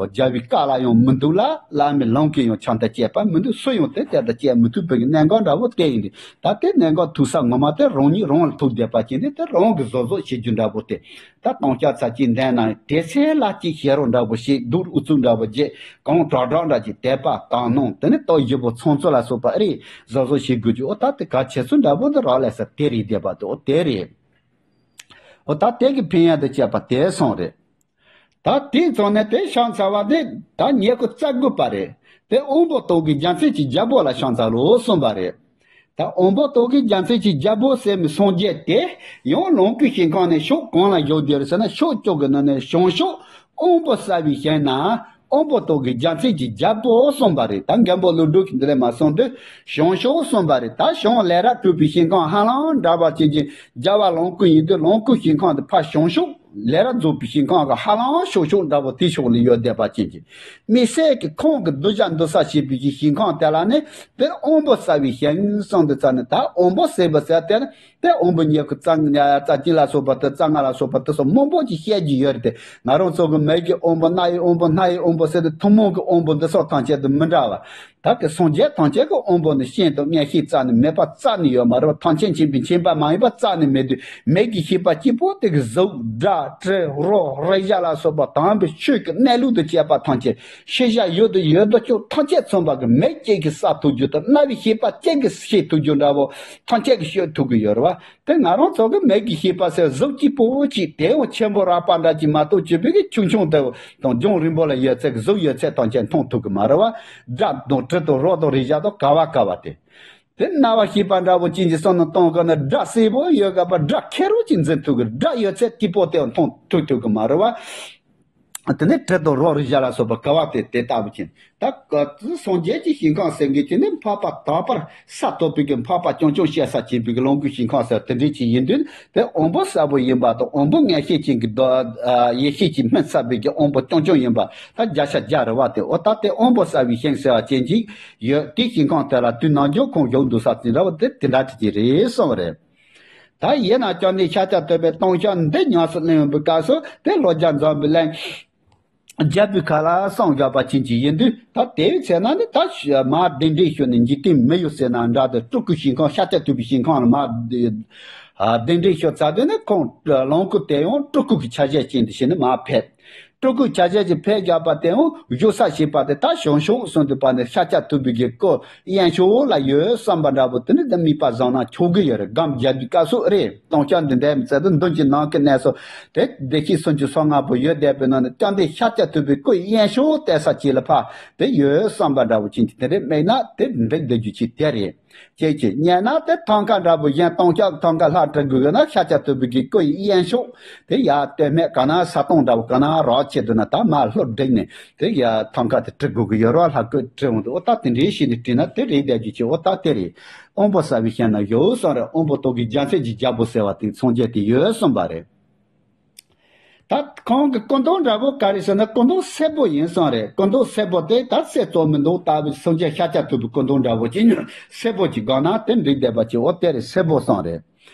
རྒྱལ་བའི་བཀའ་ལ་ཡང་མི་འདུག་ལ། བླ་མའི་ལམ་གྱིས་ཡང་ཆད་ལྟ་བཅད་པ་མི་འདུག་སུ་ཡང་དེ་ལྟར་དུ་བཅད་མི་ཐུབ་པའི་གནད་འགག་འདྲ་པོ་དེ་ཡིན་དུས། ད་དེ་གནད་འགག་ཐུག་ས་ངོ་མ་དེ་རང་ཉིད་རང་ལ་ཐུག་བསྡད་པ་ཅིག་ནི་དེ་རང་གི་བཟོ་བཟོ་བྱེད་རྒྱུ་འདྲ་པོ་དེ། ད་ལྟུང་བཤགས་ཚར་གཅིག་འདོན་ན་དེ་ཚེ་ལ་གཅིག་བཤད་རོགས་འདྲ་པོ་ཞིག་སྡུག་ཨུ་ཚུགས་འདྲ་པོ་བརྗེད་གང་དྲག་དྲག་འདྲ་ཅིག་དད་པ་དག་སྣང་དེ་ནི་སྟོབས་བཞི་པོ་ཚང་ཚོ་ལ་སོགས་པ་ཨེ་རེད་བཟོ་བཟོ་བྱེད་དགོས་རྒྱུ། ཨོ་ད་དེ་ག་བྱེད་ཚུལ་འདྲ་པོ་དེ་རག་ལས་ས་དེ་རེད་བསྡད་པ་དེ། ཨོ་དེ་རེད། ཨོ་ད་དེ་གི་ཕན་ཡོན་དེ་བཅས་པ་དེ་སོང་རེད། ད་དེ་ཚོ་ནས་དེ་ཕྱག་འཚལ་བ་དེ་ད་ཉེར་དགུ་རྩ་དགུ་པ་རེད། དེ་དབང་པོ་སྟོབས་ཀྱིས་རྒྱལ་མཚན་གྱི་རྒྱལ་པོ་ལ་ཕྱག་འཚལ་ལོ་གསུངས་པ་རེད། ད་དབོན་པོ་སྟོད་ཀྱི་རྒྱལ་མཚན་གྱི་རྒྱལ་པོ་ཟེར་མི་སངས་རྒྱས་དེ་ཡང་ལོངས་སྐུའི་ཞིང་ཁམས་ནས་ཕྱོགས་གང་ལ་བཞུགས་བསྡད་ཡོད་ཟེར་ན། ཕྱོགས་བཅུ་གི་ནང་ནས་བྱང་ཕྱོགས་དབོན་པོ་གསལ་བའི་ཞིང་ན། དབོན་པོ་སྟོད་ཀྱི་རྒྱལ་མཚན་གྱི་རྒྱལ་པོ་གསུངས་པ་རེད། ད་མགོན་པོ་ཀླུ་སྒྲུབ་ཀྱིས་འདི་ལས་མར་གསུངས་དུས་བྱང་ཕྱོགས་གསུངས་པ་རེད། ད་བྱང་ལས་རབ་གྲོལ་བའི་ཞིང་ཁམས་ཧ་ལམ་འདྲ་བ་ཅན་གྱི་རྒྱལ་བ་ལོངས་སྐུ་ཡིན་དུས། ལོངས་སྐུའི་ཞིང་ཁམས་དེ་ཕར་བྱང་ཕྱོགས། ལས་རབ་རྫོགས་པའི་ཞིང་ཁམས་ཀྱི་ཧ་ལམ་ཕྱོགས་ཕྱོགས་འདྲ་བོ་དེ་ཕྱོགས་ལ་ཡོད་བསྡད་པ་ཅན་གྱི། མི་སེར་གྱི་ཁོང་གི་གདུལ་བྱ་འདུལ་ས་བྱེད་པའི་ཞིང་ཁམས་དེ་ལ་ནི་དེར་དབོན་པོ་གསལ་བའི་ཞིང་གསུངས་དུས་ཙ་ནི། ད་དབོན་པོ་ཟེར་བ་ཟེར་དེ་ནི་དེ་དབོན་པོ་ཉི་ཤུ་རྩ་ལྔ་རྩ་གཅིག་ལ་སོགས་པ་དེ། རྩ་ལྔ་ལ་སོགས་པ་དེ་སོགས་མང་པོ་ཅིག་བཤད་ཀྱི་ཡོད་རེད་དེ། ང་རང་ཚོ་གི་མིག་གི་དབོན་པོ། རྣ་ཡི་དབོན་པོ། སྣ་ཡི་དབོན་པོ་ཟེར་དེ་ཐུན་མོང་གི་དབོན་པོ་འདི་སོགས་ཐམས་ཅད་དུ་མི་འདྲ་བ། ད་གི་སངས་རྒྱས་ཐམས་ཅད་ཀྱི་དབང་པོ་ནི་སྤྱན་དང་མངོན་ཤེས་རྩ་ནས་མེད་པ་རྩ་ནས་ཡོད་མ་རེད་བ། ཐམས་ཅད་མཁྱེན་པའི་མཁྱེན་པ་མ་ཡིན་པ་རྩ་ནས་མེད་དུས། མིག་གི་ཤེས་པ་གཅིག་པོ་དེ་གི་གཟུགས་སྒྲ་དྲི་རོ་རེག་བྱ་ལ་སོགས་པ་དམ་པའི་ཆོས་ཀྱི་གནས་ལུགས་དང་བཅས་པ་ཐམས་ཅད། ཤེས་བྱ་ཡོད་དང་ཡོད་དོ་ཅོག་ཐམས་ཅད་མཚོན་པ་གི་མིག་གཅིག་གིས་གསལ་ཐུབ་རྒྱུ་དང་། རྣ་བའི་ཤེས་པ་གཅིག་གིས་ཤེས་ཐུབ་རྒྱུ་འདྲ་བོ་ཐམས་ཅད་ཀྱིས་ཤེས་ཐུབ་ཀྱི་ཡོད་རེད་བ། དེ་ང་རང་ཚོ་གི་མིག་གི་ཤེས་པ་ཟེར་གཟུགས་གཅིག་པོ་གཅིག་དེ་ཡང་ཆེན་པོ་རགས་པ་འདྲ་གཅིག་མ་གཏོགས་བྱས་པའི་གི་ཆུང་ཆུང་དེ་དང་རྒྱང་རིང་པོ་ལ་ཡོད་ཚད་ཀྱི་གཟུགས་ཡོད་ཚད་ཐམས་ཅད་མཐོང་ཐུབ་ཀྱི་མ་རེད་བ། སྒྲ་དང་དྲི་དང་རོ་དང་རེག་བྱ་དང་ག་བ་ག་བ་དེ། དེ་རྣ་བ་ཤེས་པ་འདྲ་བོ་ཅན་གྱི་བསམ་བློ་གཏོང་དགོས་ན། སྒྲ་གསལ་པོ་ཡོད་དགོས་པ། སྒྲ་ཁེར་རོ་གཅིག་འཛིན་ཐུབ་ཀྱི། སྒྲ་ཡོད་ཚད་དེ་པོ་དེ་མཐོང་ཐུབ་ཐུབ་ཀྱི་མ་རེད་བ། དེ་ནས་དྲི་དང་རོ་རེག་བྱ་ལ་སོགས་པ་ག་བ་དེ་དེ་ལྟ་བུ་ཅན། ད་ག་ཚོད་སངས་རྒྱས་ཀྱི་ཞིང་ཁམས་ཟེར་མཁན་དེ་ནི་འཕགས་པ་དག་པར་ས་ཐོབ་པའི་གི་འཕགས་པ་རྐྱང་རྐྱང་བཤད་ས་བྱེད་པའི་གི་ལོངས་སྐུའི་ཞིང་ཁམས་ཟེར་དེ་འདྲའི་ཅིག་ཡིན་དུས། དེ་དབང་པོ་གསལ་པོ་ཡིན་པ་དང་དབང་པོ་མངོན་ཤེས་ཅན་གྱི་རྡོ་ཡེ་ཤེས་ཀྱིས་སྨིན་ཚར་བའི་གི་དབང་པོ་རྐྱང་རྐྱང་ཡིན་པ། ད་བརྒྱ་ཆ་བརྒྱ་རེད་བ། དེ་འོ་ད་དེ་དབང་པོ་གསལ་བའི་ཞིང་ཟེར་བ་ཅན་ཅིག་ཡོད། དེའི་ཞིང་ཁམས་དེ་ལ་དུས་ནམ་རྒྱུན་ཁོང་བཞུགས་འདུག་ས་དེ་འདྲ་བ་དེ་དེ་འདྲ་ཅིག་རེད་གསུངས་པ་རེད། ད་ཡིན་ན་ཀྱང་ནི་ཤཱཀྱ་ཐུབ་པའི་ལྟུང་བཤགས་འདི་ཉམས་སུ་ལེན་པའི་སྐབས་སུ་དེ་ལོ་བརྒྱ་འཛོམས་པའི་གླིང་རྒྱལ་པོའི་ཁ་ལ་གསུངས་བཞག་པ་ཅན་ཅིག་ཡིན་དུས། ད་དེའི་ཚེ་ན་ནི་ད་མར་གདན་འདྲེན་ཞུས་ནས་འཇིག་རྟེན་མི་ཡུལ་ཟེར་ན་འདྲ། དེ་སྤྲུལ་སྐུའི་ཞིང་ཁམས་ཤཱཀྱ་ཐུབ་པའི་ཞིང་ཁམས་ལ་མར་གདན་འདྲེན་ཞུས་ཚར་དུས་ནི་ཁོང་ལོངས་སྐུ་དེ་ཡང་སྤྲུལ་སྐུ་གི་ཆ་བྱད་ཅན་དུ་བྱས་ནས་མར་ཕེབས། སྤྲུལ་སྐུའི་ཆ་བྱད་ཅིག་ཕེབས་བཞག་པ་དེ་ཡང་བཞུགས་ས་བྱས་པ་དེ་ད་བྱང་ཕྱོགས་གསུངས་དུས་པ་ནི་ཤཱཀྱ་ཐུབ་པའི་གི་སྐུ་གཡོན་ཕྱོགས་ལ་ཡོད་བསམ་པ་འདྲ་པོ་དེ་ནི་དམིགས་པ་བཟང་ན་ཆོག་གི་ཡོད་རེད། སྒོམ་རྒྱག་དུས་སྐབས་སུ་རེད། ལྟུང་བཤགས་འདི་འདྲའི་མི་ཚད་དུ་མདུན་གྱི་ནམ་མཁའི་གནས་སུ་དེ་བདེ་གཤེགས་སུམ་ཅུ་སོ་ལྔ་པོ་ཡོད་བསྡད་པའི་ནང་ནས་ཀྱང་དེ་ཤཱཀྱ་ཐུབ་པའི་སྐུ་གཡོན་ཕྱོགས་བལྟས་ས་ཅིག་ལ་ཕར་དེ་ཡོད་བསམ་པ་འདྲ་པོ་ཅན་གྱི་དེ་འདྲའི་དམིགས་ན་དེ་འགྲིག་བསྡད་རྒྱུ་ཅིག་དེ་རེད། ཅེས་ཀྱི་ཉན་ན་དེ་ཐང་ཀ་འདྲ་པོ་གཞན་ལྟུང་བཤགས་ཐང་ཀ་ལྷ་བྲི་དགོས་ན་ཤཱཀྱ་ཐུབ་པའི་གི་སྐུ་ཡི་གཡོན་ཕྱོགས་དེ་ཡར་སྟོད་སྨད་ག་ན་ས་སྟོང་འདྲ་པོ་ག་ན་རག་ཆེད་དུ་ན་ད་མར་ལྷོ་བསྒྲིགས་ནས་དེ་ཡར་ཐང་ཀ་དེ་བྲི་དགོས་ཀྱི་ཡོད་རེད་བ། ལྷ་སྐུ་བྲི་འོང་དུས་འོ་ད་དེ་འདྲའི་ཞིག་ནས་བྲིས་ན་དེ་རེད་བསྡད་རྒྱུ་ཅིག་འོ་ད་དེ་རེད། དབང་པོ་གསལ་བའི་ཞིང་ན་ཡོད་གསུངས་རེད། དབང་པོ་སྟོད་ཀྱི་རྒྱལ་མཚན་གྱི་རྒྱལ་པོ་ཟེར་བ་དེ་སངས་རྒྱས་དེ་ཡོད་གསུངས་པ་རེད། ད་ཁོང་གི་སྐུ་མདོག་འདྲ་པོ་ག་རེ་ཟེར་ན་སྐུ་མདོག་སེར་པོ་ཡིན་གསུངས་རེད། སྐུ་མདོག་སེར་པོ་དེ་ད་གསེར་བཙོ་མི་འདུག་ལྟ་བུའི་སངས་རྒྱས་ཤཱཀྱ་ཐུབ་པའི་སྐུ་མདོག་འདྲ་པོ་ཅིག་སེར་པོ་ཅིག་དགོས་ན་དེ་འགྲིག་བསྡད་པ་ཅིག་འོ་དེ་རེད། སེར་པོ་གསུངས་རེད།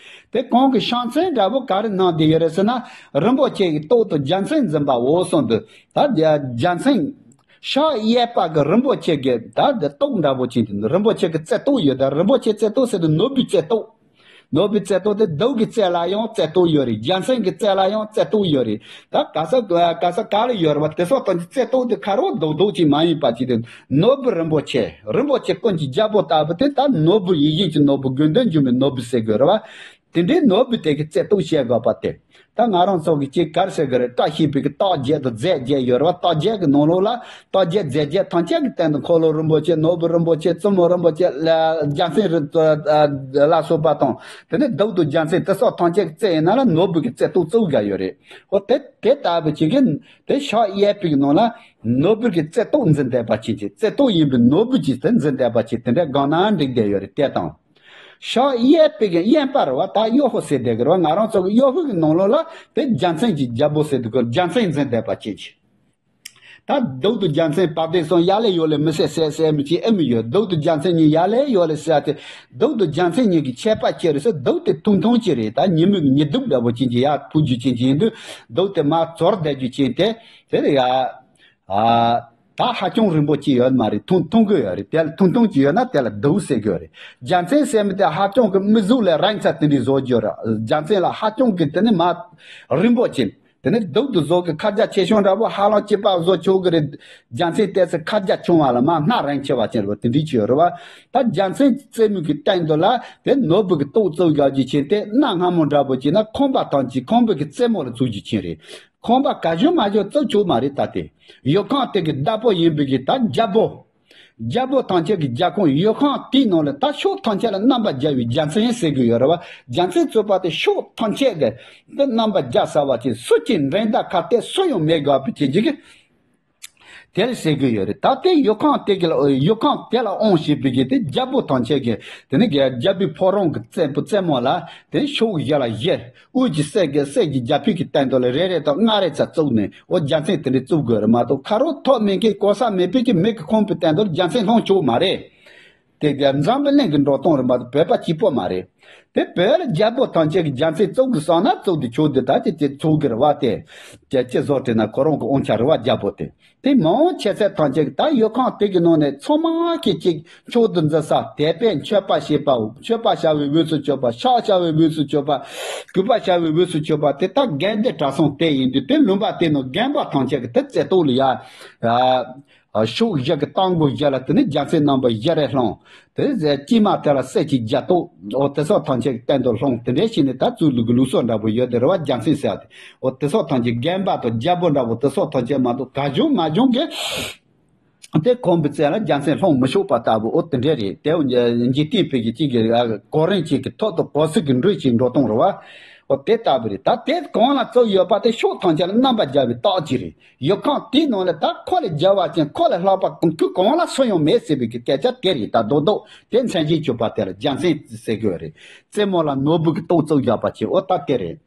དེ་ཁོང་གི་ཕྱག་མཚན་འདྲ་པོ་ག་རེ་གནང་བསྡད་ཡོད་རེད་ཟེར་ན། རིན་པོ་ཆེ་གི་ཏོག་ཏུ་རྒྱལ་མཚན་འཛིན་པའོ་གསུངས་འདུག་ད་རྒྱལ་མཚན་ཕྱག་གཡས་པ་གི་རིན་པོ་ཆེ་གི་ད་འདི་ཏོག་འདྲ་པོ་ཅིག་རིན་པོ་ཆེ་གི་རྩེ་ཏོག་ཡོད། ད་རིན་པོ་ཆེ་རྩེ་ཏོག་ཟེར་དུས་ནོར་བུའི་རྩེ་ཏོག་ནོར་བུའི་རྩེ་ཏོག་དེ་གདུགས་ཀྱི་རྩེ་ལ་ཡང་རྩེ་ཏོག་ཡོད་རེད། རྒྱལ་མཚན་གྱི་རྩེ་ལ་ཡང་རྩེ་ཏོག་ཡོད་རེད། ད་ག་ས་ག་ས་ག་ལ་ཡོད་རེད་བ། དེ་སོགས་དང་གི་རྩེ་ཏོག་དེ་ཁ་རོག་རྡོག་རྡོག་ཅིག་མ་ཡིན་པ་ཅིག་དེ་ནོར་བུ་རིན་པོ་ཆེ། རིན་པོ་ཆེ་ཀུན་གྱི་རྒྱལ་པོ་ལྟ་བུ་དེ་ད་ནོར་བུ་ཡིད་བཞིན་གྱི་ནོར་བུ་དགོས་འདོད་འབྱུང་བའི་ནོར་བུ་ཟེར་དགོས་རེད་བ། དེ་འདྲའི་ནོར་བུ་དེ་གི་རྩེ་ཏོག་བཤད་དགོས་པ་དེ། ད་ང་རང་ཚོ་གི་ཅིག་ག་རེ་ཟེར་གི་རེད། བཀྲ་ཤིས་པའི་གི་རྟགས་བརྒྱད་དང་རྫས་བརྒྱད་ཡོད་རེད་བ། རྟགས་བརྒྱད་གི་ནང་ལོགས་ལ་རྟགས་བརྒྱད་རྫས་བརྒྱད་ཐམས་ཅད་ཀྱི་སྟེང་དུ་འཁོར་ལོ་རིན་པོ་ཆེ། ནོར་བུ་རིན་པོ་ཆེ། བཙུན་མོ་རིན་པོ་ཆེ། ལ་རྒྱལ་མཚན་རི་ལ་སོགས་པ་དང་། དེ་ནས་གདུགས་དང་རྒྱལ་མཚན་དེ་སོགས་ཐམས་ཅད་ཀྱི་རྩེ་ཡིན་ན་ལ་ནོར་བུ་གི་རྩེ་ཏོག་བཙུགས་བཞག་ཡོད་རེད། འོ་དེ་དེ་ལྟ་བུ་ཅིག་གི་དེ་ཕྱག་གཡས་པའི་གི་ནང་ལ་ནོར་བུ་གི་རྩེ་ཏོག་འཛིན་བསྡད་པ་ཅིག་ཅིག་རྩེ་ཏོག་ཡིན་པའི་ནོར་བུ་ཅིག་དེ་འཛིན་བསྡད་པ་ཅིག་དེ་འདྲ་དགོས་ན་འགྲིག་བསྡད་ཡོད་རེད། དེ་དང་། ཕྱག་གཡས་པའི་གི་གཡོན་པ་རེད་བ། ད་གཡོ་ཧུ་ཟེར་བསྡད་གི་རེད་བ། ང་རང་ཚོ་གི་གཡོ་ཧུ་གི་ནང་ལོགས་ལ་དེ་རྒྱལ་མཚན་གྱི་རྒྱལ་པོ་ཟེར་དུས་གི་རྒྱལ་མཚན་འཛིན་བསྡད་པ་ཅིག་ཅིག་ད་གདུགས་དང་རྒྱལ་མཚན་བ་དན་གསུམ་ཡར་ལས་ཡོ་ལས་མི་སྲིད་ཟེར་ཟེར་མི་ཅིག་ཨེ་མི་ཡོད། གདུགས་དང་རྒྱལ་མཚན་གཉིས་ཡར་ལས་ཡོ་ལས་ཟེར་ཏེ། གདུགས་དང་རྒྱལ་མཚན་གཉིས་ཀྱི་ཁྱད་པར་ཅི་རེད་ཟེར། གདུགས་དེ་ཐུང་ཐུང་ཅིག་རེད། ད་ཉི་མའི་ཉི་གདུགས་འདྲ་པོ་ཅན་གྱི་ཡར་ཐུག་རྒྱུ་ཅན་ཅིག་ཡིན་དུས། གདུགས་དེ་མར་ཚོར་བསྡད་རྒྱུ་ཅན་དེ་དེ་རེད་ཡ། ཨ། ད་ཧ་ཅང་རིང་པོ་ཅིག་ཡོད་མ་རེད། ཐུང་ཐུང་གི་ཡོད་རེད། དེ་ལ་ཐུང་ཐུང་ཅིག་ཡོད་ན་དེ་ལ་གདུགས་ཟེར་གི་ཡོད་རེད། རྒྱལ་མཚན་ཟེར་མི་དེ་ཧ་ཅང་གི་མི་གཟུགས་ལས་རིང་ཚད་དེ་འདྲའི་བཟོ་རྒྱུ་རེད། རྒྱལ་མཚན་ལ་ཧ་ཅང་གི་དེ་ནི་མ་རིང་པོ་ཅིག་དེ་ནི་གདུགས་དེ་བཟོ་གི་ཁ་རྒྱ་ཆེ་ཆུང་འདྲ་པོ་ཧ་ལམ་གཅིག་པ་བཟོ་ཆོག་གི་རེད། རྒྱལ་མཚན་དེ་ཚོ་ཁ་རྒྱ་ཆུང་བ་ལ་མ་སྣ་རིང་ཆེ་བ་ཅན་རེད་པ། དེ་འདྲའི་ཅིག་ཡོད་རེད་པ། ད་རྒྱལ་མཚན་གྱི་རྩེ་མོ་གི་སྟེང་དུ་ལ་དེ་ནོར་བུ་གི་ཏོག་བཙུགས་ཡག་ཅིག་ཅན་དེ་གནའ་སྔ་མོ་འདྲ་པོ་ཅིག་ན་ཁང་པ་ཐམས་ཅད་ཁང་པའི་གི་རྩེ་མོ་ལ་བཙུགས་རྒྱུ་ཅན་རེད། ཁང་པ་ག་བྱུང་མ་བྱུང་བཙུགས་ཆོག་མ་རེད། ད་དེ་ཡོ་ཁང་དེ་གི་བདག་པོ་ཡིན་པའི་གི་ད་རྒྱལ་པོ། རྒྱལ་པོ་ཐམས་ཅད་ཀྱི་རྒྱལ་ཁམས་ཡུལ་ཁམས་དེའི་ནང་ལ་ད་ཕྱོགས་ཐམས་ཅད་ལ་རྣམ་པར་རྒྱལ་བའི་རྒྱལ་མཚན་ཟེར་གྱི་ཡོད་རེད་བ། རྒྱལ་མཚན་ཚུགས་པ་དེ་ཕྱོགས་ཐམས་ཅད་ཀྱི་དེ་རྣམ་པར་རྒྱལ་ཟེར་བ་ཅིག་སུ་གཅིག་འགྲན་ཟླ་གར་སྟེགས་སུ་ཡང་མེད་དགོས་པའི་ཅིག་ཅིག་གི་དེར་ཟེར་གྱི་ཡོད་རེད། ད་ལྟའི་ཡུལ་ཁམས་དེ་གི་ལ་ཡུལ་ཁམས་དེ་ལ་དབང་བྱེད་པའི་གི་དེ་རྒྱལ་པོ་ཐམས་ཅད་ཀྱི་དེ་ནི་གི་རྒྱལ་པོའི་ཕོ་བྲང་གི་རྩེ་རྩེ་མོ་ལ་དེ་ཕྱོགས་བཞི་ལ་བཞི། དབུས་ཀྱི་གསེར་གྱི་གསེར་གྱི་རྒྱ་ཕིབས་ཀྱི་སྟེང་དུ་ལ་རེ་རེ་དང་ལྔ་རེ་ཙམ་བཙུགས་ནས་འོ་རྒྱལ་མཚན་དེ་འདྲ་བཙུགས་དགོས་རེད་མ་གཏོགས། ཁ་རོག་ཐོག་མེད་མཁན་གོ་ས་མེད་པའི་གི་མི་གི་ཁང་པའི་སྟེང་དུ་རྒྱལ་མཚན་ལྷུང་ཆོག་མ་རེད། དེ་ག་འཛམ་བུ་གླིང་གི་འགྲོ་སྟངས་རེད་མ་གཏོགས་བོད་པ་གཅིག་པོ་མ་རེད། དེ་བོད་ལ་རྒྱལ་པོ་ཐམས་ཅད་ཀྱི་རྒྱལ་མཚན་བཙུགས་དགོས་བསམ་ན་བཙུགས་དེ་ཆོག་དེ་ད་ཅི་ཅི་བཙུགས་དགོས་རེད་བ། དེ་ཅི་ཅི་བཟོ་དྲན་ན་ཁོ་རང་གི་དབང་ཆ་རེད་བ་རྒྱལ་པོ་དེ། དེ་མི་དབང་ཆེ་ཚད་ཐམས་ཅད་ཀྱི་ད་ཡུལ་ཁམས་དེ་གི་ནང་ནས་ཚང་མ་གི་གཅིག་མཆོག་ཏུ་འཛིན་ས་དད་པས་མཆོད་པ་བྱེད་པའོ། མཆོད་པ་བྱ་བའི་དབུས་སུ་མཆོད་པ། ཕྱག་བྱ་བའི་དབུས་སུ་མཆོད་པ། གུས་པ་བྱ་བའི་དབུས་སུ་མཆོད་པ། དེ་ད་དགེ་འདུན་གྲྭ་ཚང་དེ་ཡིན་དུས་དེ་ལུང་པ་དེ་ནང་རྒན་པ་ཐམས་ཅད་ཀྱི་དེ་རྩེ་ཏོག་ལ་ཡ། ཕྱོགས་བཞི་གི་སྟེང་སྒོ་བཞི་ལ་དེ་ནི་རྒྱལ་མཚན་རྣམ་པ་བཞི་རེ་ལྷུང་། དེ་དཀྱིལ་མ་དེ་ལ་གསེར་གྱི་རྒྱ་ཏོག་འོ་དེ་སོགས་ཐམས་ཅད་ཀྱི་སྟེང་དུ་ལྷུང་། དེ་འདྲའི་ཞིག་ནི་ད་ཚུར་ལུག་གི་ལུགས་སྲོལ་འདྲ་པོ་ཡོད་དེ་རེད་བ། རྒྱལ་མཚན་ཟེར་བ་དེ་འོ་དེ་སོགས་ཐམས་ཅད་རྒན་པ་དང་རྒྱལ་པོ་འདྲ་པོ་དེ་སོགས་ཐམས་ཅད་མ་གཏོགས་གང་བྱུང་མང་བྱུང་གི་དེ་ཁང་པའི་རྩེ་ལ་རྒྱལ་མཚན་ལྷུང་མི་ཆོག་པ་ལྟ་བུ་འོ་དེ་འདྲ་རེད། དེ་འཇིག་རྟེན་པའི་གི་གཅིག་གི་གོ་རིམ་གཅིག་གི་ཐོག་ཏུ་གོ་ས་གི་འགྲོས་གཅིག་འགྲོ་སྟངས་རེད་བ། འོ་དེ་ལྟ་བུ་རེད། ད་དེ་གང་ལ་བཙུགས་ཡོད་པ་དེ་ཕྱོགས་ཐམས་ཅད་ལ་རྣམ་པར་རྒྱལ་བའི་རྟགས་གཅིག་རེད། ཡུལ་ཁམས་དེའི་ནང་ལ་ད་ཁོ་ལས་རྒྱལ་བ་ཅན་ཁོ་ལས་ལྷག་པ་གང་གང་ལ་སུ་ཡང་མེད་ཟེར་བའི་གི་སྐད་ཆ་དེ་རེད། ད་རྡོག་རྡོག་དེ་མཚན་གཞི་གྱུར་པ་དེ་ལ་རྒྱལ་མཚན་ཟེར་གྱི་ཡོད་རེད། རྩེ་མོ་ལ་ནོར་བུ་གི་ཏོག་བཙུགས་བཞག་པ་ཅིག་འོ་ད་དེ་རེད།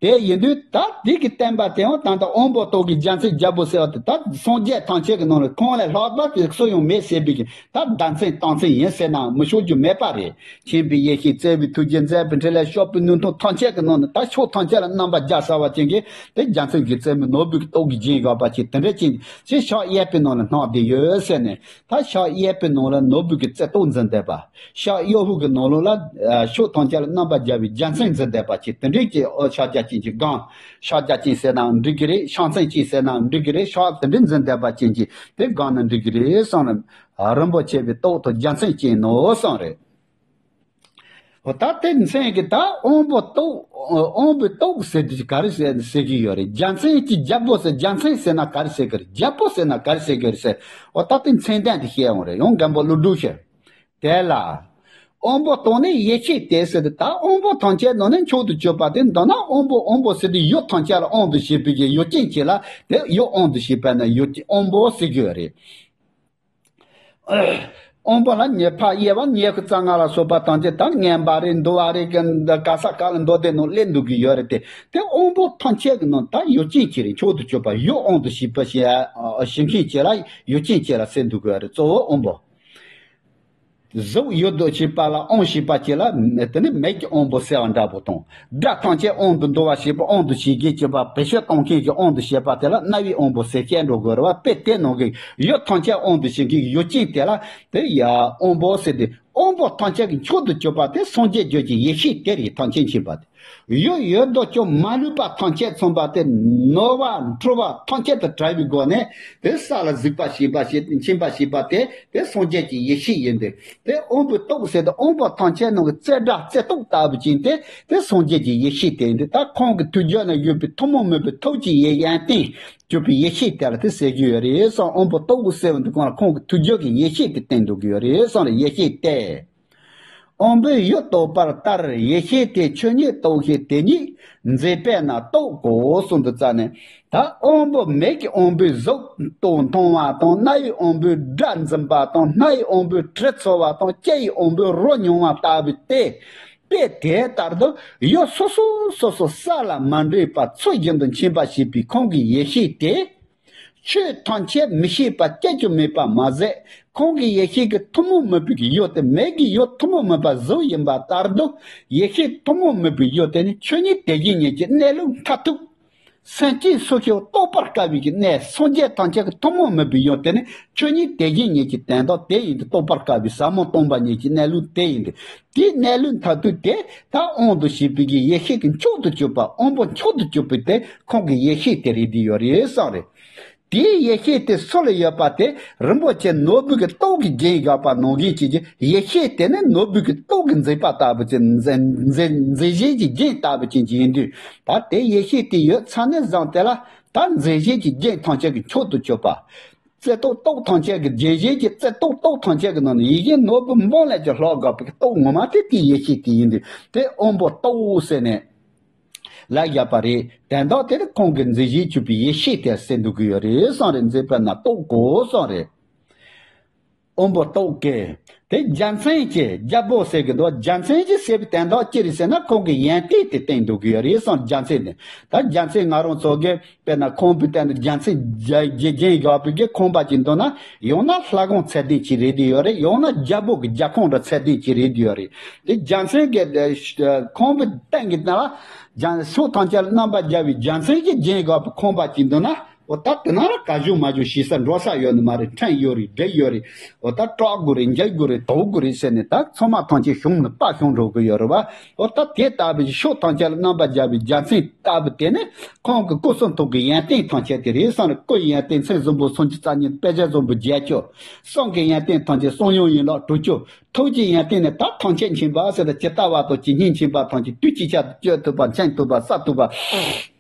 དེ་ཡིན་དུས་ད་དེ་གི་བསྟན་པ་དེའང་ད་ལྟ་དབང་པོ་ཏོག་གི་རྒྱལ་མཚན་རྒྱལ་པོ་ཟེར་བ་དེ་ད་སངས་རྒྱས་ཐམས་ཅད་ཀྱི་ནང་ལ་ཁོང་ལས་ལྷག་པ་དེ་སུ་ཡང་མེད་ཟེར་བའི་གི་ད་བདག་མཚན་བཏགས་མཚན་ཡིན་ཟེར་ན་མི་ཆོག་རྒྱུ་མེད་པ་རེད། མཁྱེན་པའི་ཡེ་ཤེས་བརྩེ་བའི་ཐུགས་རྗེ་མཛད་པའི་འཕྲིན་ལས་སྐྱོབ་པའི་ནུས་མཐུ་ཐམས་ཅད་ཀྱི་ནང་ནས་ད་ཕྱོགས་ཐམས་ཅད་ལ་རྣམ་པར་རྒྱལ་ཟེར་བ་ཅན་གྱི་དེ་རྒྱལ་མཚན་གྱི་རྩེ་མོ་ནོར་བུ་གི་ཏོག་གིས་བརྒྱན་བཞག་པ་ཅིག་དེ་འདྲ་ཅིག་ཅིག་ཕྱག་གཡས་པའི་ནང་ལ་བསྣམས་བསྡད་ཡོད་ཟེར་ནས་ད་ཕྱག་གཡས་པའི་ནང་ལ་ནོར་བུ་གི་རྩེ་ཏོག་འཛིན་བསྡད་པ། ཕྱག་གཡོན་པོ་གི་ནང་ལོགས་ལ་ཕྱོགས་ཐམས་ཅད་ལ་རྣམ་པར་རྒྱལ་བའི་རྒྱལ་མཚན་འཛིན་བསྡད་པ་ཅིག་དེ་འདྲའི་ཅིག་འོ་ཕྱག་རྒྱ་ཅན་གྱི་སྒང་། ཕྱག་རྒྱ་ཅན་ཟེར་ནའང་འགྲིག་གི་རེད། ཕྱག་མཚན་ཅན་ཟེར་ནའང་འགྲིག་གི་རེད། ཕྱག་དེ་འདྲའི་འཛིན་བསྡད་པ་ཅན་གྱི་དེ་སྒང་ན་འགྲིག་གི་རེད་གསུངས་རེད། རིན་པོ་ཆེ་བའི་ཏོག་ཏུ་རྒྱལ་མཚན་ཅན་ནོ་གསུངས་རེད། འོ་ད་དེ་མཚན་གྱི་ད་དབང་པོ་ཏོག་དབང་པོའི་ཏོག་ཟེར་དུས་ག་རེ་ཟེར་ཟེར་གྱི་ཡོད་རེད། རྒྱལ་མཚན་གྱི་རྒྱལ་པོ་ཟེར་རྒྱལ་མཚན་ཟེར་ན་ག་རེ་ཟེར་གི་རེད། རྒྱལ་པོ་ཟེར་ན་ག་རེ་ཟེར་གི་རེད་ཟེར། འོ་ད་དེ་མཚན་ལྡན་དེ་བཤད་འོང་རེད། ཡང་རྒན་པོ་ཀླུ་སྒྲུབ་ཤོད། དེ་ལ། དབང་པོ་ཏོག་ནི་ཡེ་ཤེས་ཏེ་ཟེར་ཏེ་ད་དབང་པོ་ཐམས་ཅད་ནང་ནས་མཆོག་ཏུ་གྱུར་པ་དེ་མདོར་ན་དབང་པོ་དབང་པོ་ཟེར་ཏེ་ཡུལ་ཐམས་ཅད་ལ་དབང་དུ་བྱེད་པའི་གི་ཡུལ་ཅན་གྱི་ལ་དེ་ཡུལ་དབང་དུ་བྱེད་པ་ན་ཡུལ་ཅན་དབང་པོ་ཟེར་གྱི་ཡོད་རེད། དབང་པོ་ལ་ཉེ་ཕར་དབྱེ་བ་ཉེ་ཁུ་རྩ་ལྔ་ལ་སོགས་པ་ཐམས་ཅད་ད་ངན་པ་རེད་འདུལ་བ་རེད་གི་ག་ས་ག་ལ་འདུལ་བའི་ནང་སླེབས་འདུག་གི་ཡོད་རེད་དེ། དེ་དབང་པོ་ཐམས་ཅད་ཀྱི་ནང་ད་ཡུལ་ཅན་གྱི་རེད། མཆོག་ཏུ་གྱུར་པ་ཡུལ་དབང་དུ་བྱེད་པ་ཞིག་ཞིང་ཁྱིམ་གྱི་ལ་ཡུལ་ཅན་གྱི་ལ་ཟེར་འདུག་གི་ཡོད་རེད། གཙོ་བོ་དབང་པོ། གཟུགས་ཡུལ་དུ་བྱེད་པ་ལ་དབང་བྱེད་པ་ཅིག་ལ་དེ་ནི་མིག་གི་དབང་པོ་ཟེར་བ་འདྲ་པོ་དང་། སྒྲ་ཐམས་ཅད་དབང་དུ་འདུ་བ་བྱེད་པ་དབང་དུ་བྱེད་ཀྱི་བྱེད་པ་བེད་སྤྱོད་གཏོང་མཁན་གྱི་དབང་དུ་བྱེད་པ་དེ་ལ་རྣ་བའི་དབང་པོ་ཟེར་བཤད་འགྲོ་དགོས་རེད་བ། དཔེ་དེ་ནང་གི་ཡུལ་ཐམས་ཅད་དབང་དུ་བྱེད་མཁན་གྱི་ཡུལ་ཅན་དེ་ལ་དེ་ཡ་དབང་པོ་ཟེར་ཏེ་དབང་པོ་ཐམས་ཅད་ཀྱི་མཆོག་ཏུ་གྱུར་པ་དེ་སངས་རྒྱས་རྒྱུད་ཀྱི་ཡེ་ཤེས་དེ་རེད། ཐམས་ཅད་མཁྱེན་པ་དེ། ཡུལ་ཡུལ་དུ་སྐྱོ་མ་ལུས་པ་ཐམས་ཅད་མཚོན་པ་སྟེ་ནོར་བ་འཁྲུལ་བ་ཐམས་ཅད་དུ་བྲལ་བའི་སྒོ་ནས་དེ་ས་ལ་གཟིགས་པ་ཞེས་པ་ཞེས་མཁྱེན་པ་ཞེས་པ་དེ་དེ་སངས་རྒྱས་ཀྱི་ཡེ་ཤེས་ཡིན་ཏེ། དེ་དབང་པོའི་སྟོབས་ཟེར་ཏེ་དབང་པོ་ཐམས་ཅད་ནང་གི་རྩེ་སྒྲ་རྩེ་སྟོབས་ལྟ་བུ་ཅན་དེ་དེ་སངས་རྒྱས་ཀྱི་ཡེ་ཤེས་དེ་ཡིན་ཏེ། ད་ཁོང་གི་ཐུགས་རྒྱུད་ན་ཡོད་པའི་ཐུན་མོང་མིན་པའི་ཐུགས་ཀྱི་ཡེ་ཡོན་ཏན་གྱུར་པའི་ཡེ་ཤེས་དེ་ལ་དེ་ཟེར་གྱི་ཡོད་རེད་གསུངས། དབང་པོའི་སྟོབས་ཟེར་བ་འདི་གང་ལ་ཁོང་གི་ཐུགས་རྒྱུད་ཀྱི་ཡེ་ཤེས་དེ་བསྟན་འདུག་གི་ཡོད་རེད་གསུངས་རེད། ཡེ་ཤེས་དེ། དབང་པོས་ཡུལ་རྟོགས་པ་ལྟར་ཡེ་ཤེས་དེ་ཆོས་ཉིད་རྟོགས་ཤིང་དེ་ཉིད་མཛེས་པས་ན་རྟོགས་གོ་གསུངས་འདུག་རྩ་ནས། ད་དབང་པོ་མིག་གི་དབང་པོས་གཟུགས་རྟོགས་མཐོང་བ་དང་། རྣ་བའི་དབང་པོས་སྒྲ་འཛིན་པ་དང་། སྣའི་དབང་པོས་དྲི་ཚོར་བ་དང་། ལྕེ་ཡི་དབང་པོས་རོ་མྱོང་བ་ལྟ་བུ་སྟེ། དཔེ་དེ་ལྟར་དུ་ཡུལ་སོ་སོ་སོ་སོ་ས་ལ་མ་འདྲེས་པ་ཚུལ་བཞིན་དུ་མཁྱེན་པ་ཞེས་པའི་ཁོང་གི་ཡེ་ཤེས་དེ། ཆོས་ཐམས་ཅད་མི་ཤེས་པ་སྐྱེ་རྒྱུ་མེད་པ་མ་ཟད། ཁོང་གི་ཡེ་ཤེས་ཀྱི་ཐུན་མོང་མིན་པའི་ཡུལ་དེ་མིག་གི་ཡུལ་ཐུན་མོང་མིན་པ་གཟུགས་ཡིན་པ་ལྟར་དུ། ཡེ་ཤེས་ཐུན་མོང་མིན་པའི་ཡུལ་དེ་ནི་ཆོས་ཉིད་དེ་བཞིན་ཉིད་ཀྱི་གནས་ལུགས་མཐར་ཐུག་སེམས་ཅན་སུ་ཞིག་རྟོགས་པར་དཀའ་བའི་གི་གནས། སངས་རྒྱས་ཐམས་ཅད་ཀྱི་ཐུན་མོང་མིན་པའི་ཡུལ་དེ་ནི་ཆོས་ཉིད་དེ་བཞིན་ཉིད་ཀྱི་དོན་དག་དེ་ཡིན་ཏེ། རྟོགས་པར་དཀའ་བའི་ཟབ་མོ་སྟོང་པ་ཉིད་ཀྱི་གནས་ལུགས་དེ་ཡིན་ཏེ། དེའི་གནས་ལུགས་མཐར་ཐུག་དེ་ད་དབང་དུ་བྱས་པའི་གི་ཡེ་ཤེས་ཀྱི་མཆོག་ཏུ་གྱུར་པ། དབང་པོ་མཆོག་ཏུ་གྱུར་པའི་དེ་ཁོང་གི་ཡེ་ཤེས་དེ་རེད་བསྡད་ཡོད་རེད་གསུངས་རེད། དེའི་ཡེ་ཤེས་དེ་སུ་ལ་ཡོད་པ་དེ་རིན་པོ་ཆེ་ནོར་བུ་གི་ཏོག་གིས་བརྒྱན་བཞག་པ་ནང་བཞིན་བྱས་ཀྱི་ཡེ་ཤེས་དེ་ནི་ནོར་བུ་གི་ཏོག་གིས་མཛེས་པ་ལྟ་བུ་ཅན། མཛེས་མཛེས་མཛེས་བྱེད་ཀྱི་རྒྱན་ལྟ་བུ་ཅན་གྱི་ཡིན་དུས། ད་དེ་ཡེ་ཤེས་དེ་ཡོད་ཚད་ནས་བཟུང་དེ་ལ་ད་མཛེས་བྱེད་ཀྱི་རྒྱན་ཐམས་ཅད་ཀྱི་མཆོག་ཏུ་གྱུར་པ། རྩལ་རྟོག་རྟོག་ཐམས་ཅད་ཀྱི་རྒྱན་གཞན་གྱི་རྩལ་རྟོག་རྟོག་ཐམས་ཅད་ཀྱི་ནང་ནས་ཡིད་བཞིན་ནོར་བུ་འབུམ་ལས་ཀྱང་ལྷག་དགོས་པའི་རྟོག་ངོ་མ་དེ་དེའི་ཡེ་ཤེས་དེ་ཡིན་དུས་དེ་དབང་པོ་རྟོག་ཟེར་ནས་ལབ་བཞག་པ་རེད། དོན་དག་དེ་ནི་ཁོང་གི་མཛེས་བྱེད་གྱུར་པའི་ཡེ་ཤེས་དེ་ཟེར་འདུག་གི་ཡོད་རེད་གསུངས་རེད། མཛེས་པ་ན་རྟོག་གོ་གསུངས་རེད། དབང་པོ་རྟོག་གེ། དེ་རྒྱལ་མཚན་གྱི་རྒྱལ་པོ་ཟེར་གི་འདུག་རྒྱལ་མཚན་གྱི་ཟེར་བའི་དོན་དག་ཅི་རེད་ཟེར་ན་ཁོང་གི་ཡོན་ཏན་དེ་བསྟན་འདུག་གི་ཡོད་རེད་གསུངས། རྒྱལ་མཚན་དེ་ད་རྒྱལ་མཚན་ང་རང་ཚོ་གི་དཔེར་ན་ཁང་པའི་སྟེང་དུ་རྒྱལ་མཚན་རྒྱལ་རྒྱལ་རྒྱན་བཞག་པའི་གི་ཁང་པ་ཅིག་འདུག་ན་ཡང་ན་ལྷ་ཁང་ཚད་ལྡན་ཅིག་རེད་དེ་ཡོད་རེད། ཡང་ན་རྒྱལ་པོ་གི་རྒྱལ་ཁང་འདྲ་ཚད་ལྡན་ཅིག་རེད་དེ་ཡོད་རེད། དེ་རྒྱལ་མཚན་གྱི་ཁང་པའི་སྟེང་གི་ནང་ལ་རྒྱལ་ཕྱོགས་ཐམས་ཅད་ལ་རྣམ་པར་རྒྱལ་བའི་རྒྱལ་མཚན་གྱི་རྒྱན་བཞག་པའི་ཁང་པ་ཅིག་འདུག་ན། འོ་ད་དེ་ན་ར་ག་བཞུགས་མ་བཞུགས་ཞེ་ས་འགྲོ་ས་ཡོད་ནི་མ་རེད། ཕྲན་ཡོད་རེད། འདྲེ་ཡོད་རེད། འོ་ད་སྐྲག་དགོས་རེད། འཇིགས་དགོས་རེད། དོགས་དགོས་རེད་ཟེར་ནས་ད་ཚང་མ་ཐམས་ཅད་ཤོང་ནི་པ་ཤོང་འགྲོ་གི་ཡོད་རེད་བ། འོ་ད་དེ་ལྟ་བུའི་ཕྱོགས་ཐམས་ཅད་ལ་རྣམ་པར་རྒྱལ་བའི་རྒྱལ་མཚན་ལྟ་བུ་དེ་ནི་ཁོང་གི་སྐུ་གསུང་ཐུགས་ཀྱི་ཡོན་ཏན་ཐམས་ཅད་དེ་རེད་གསུངས་རེད། སྐུ་ཡི་ཡོན་ཏན་མཚན་གསུམ་པོ་སུམ་ཅུ་རྩ་གཉིས་དཔེ་བྱད་གསུམ་པོ་བརྒྱད་ཅུ། གསུང་གི་ཡོན་ཏན་ཐམས་ཅད་གསུང་ཡུམ་ཡན་ལག་དྲུག་ཅུ། ཐུགས་ཀྱི་ཡོན་ཏན་ནི་ད་ཐམས་ཅད་མཁྱེན་པ་ཟེར་ད་ཇི་ལྟ་བ་དང་ཇི་སྙེད་མཁྱེན་པ་ཐམས་ཅད་དུས་ཅི་ཆར་དུ་སྤྱོད་ཐུབ་པ་མཁྱེན་ཐུབ་པ་གསལ་ཐུབ་པ།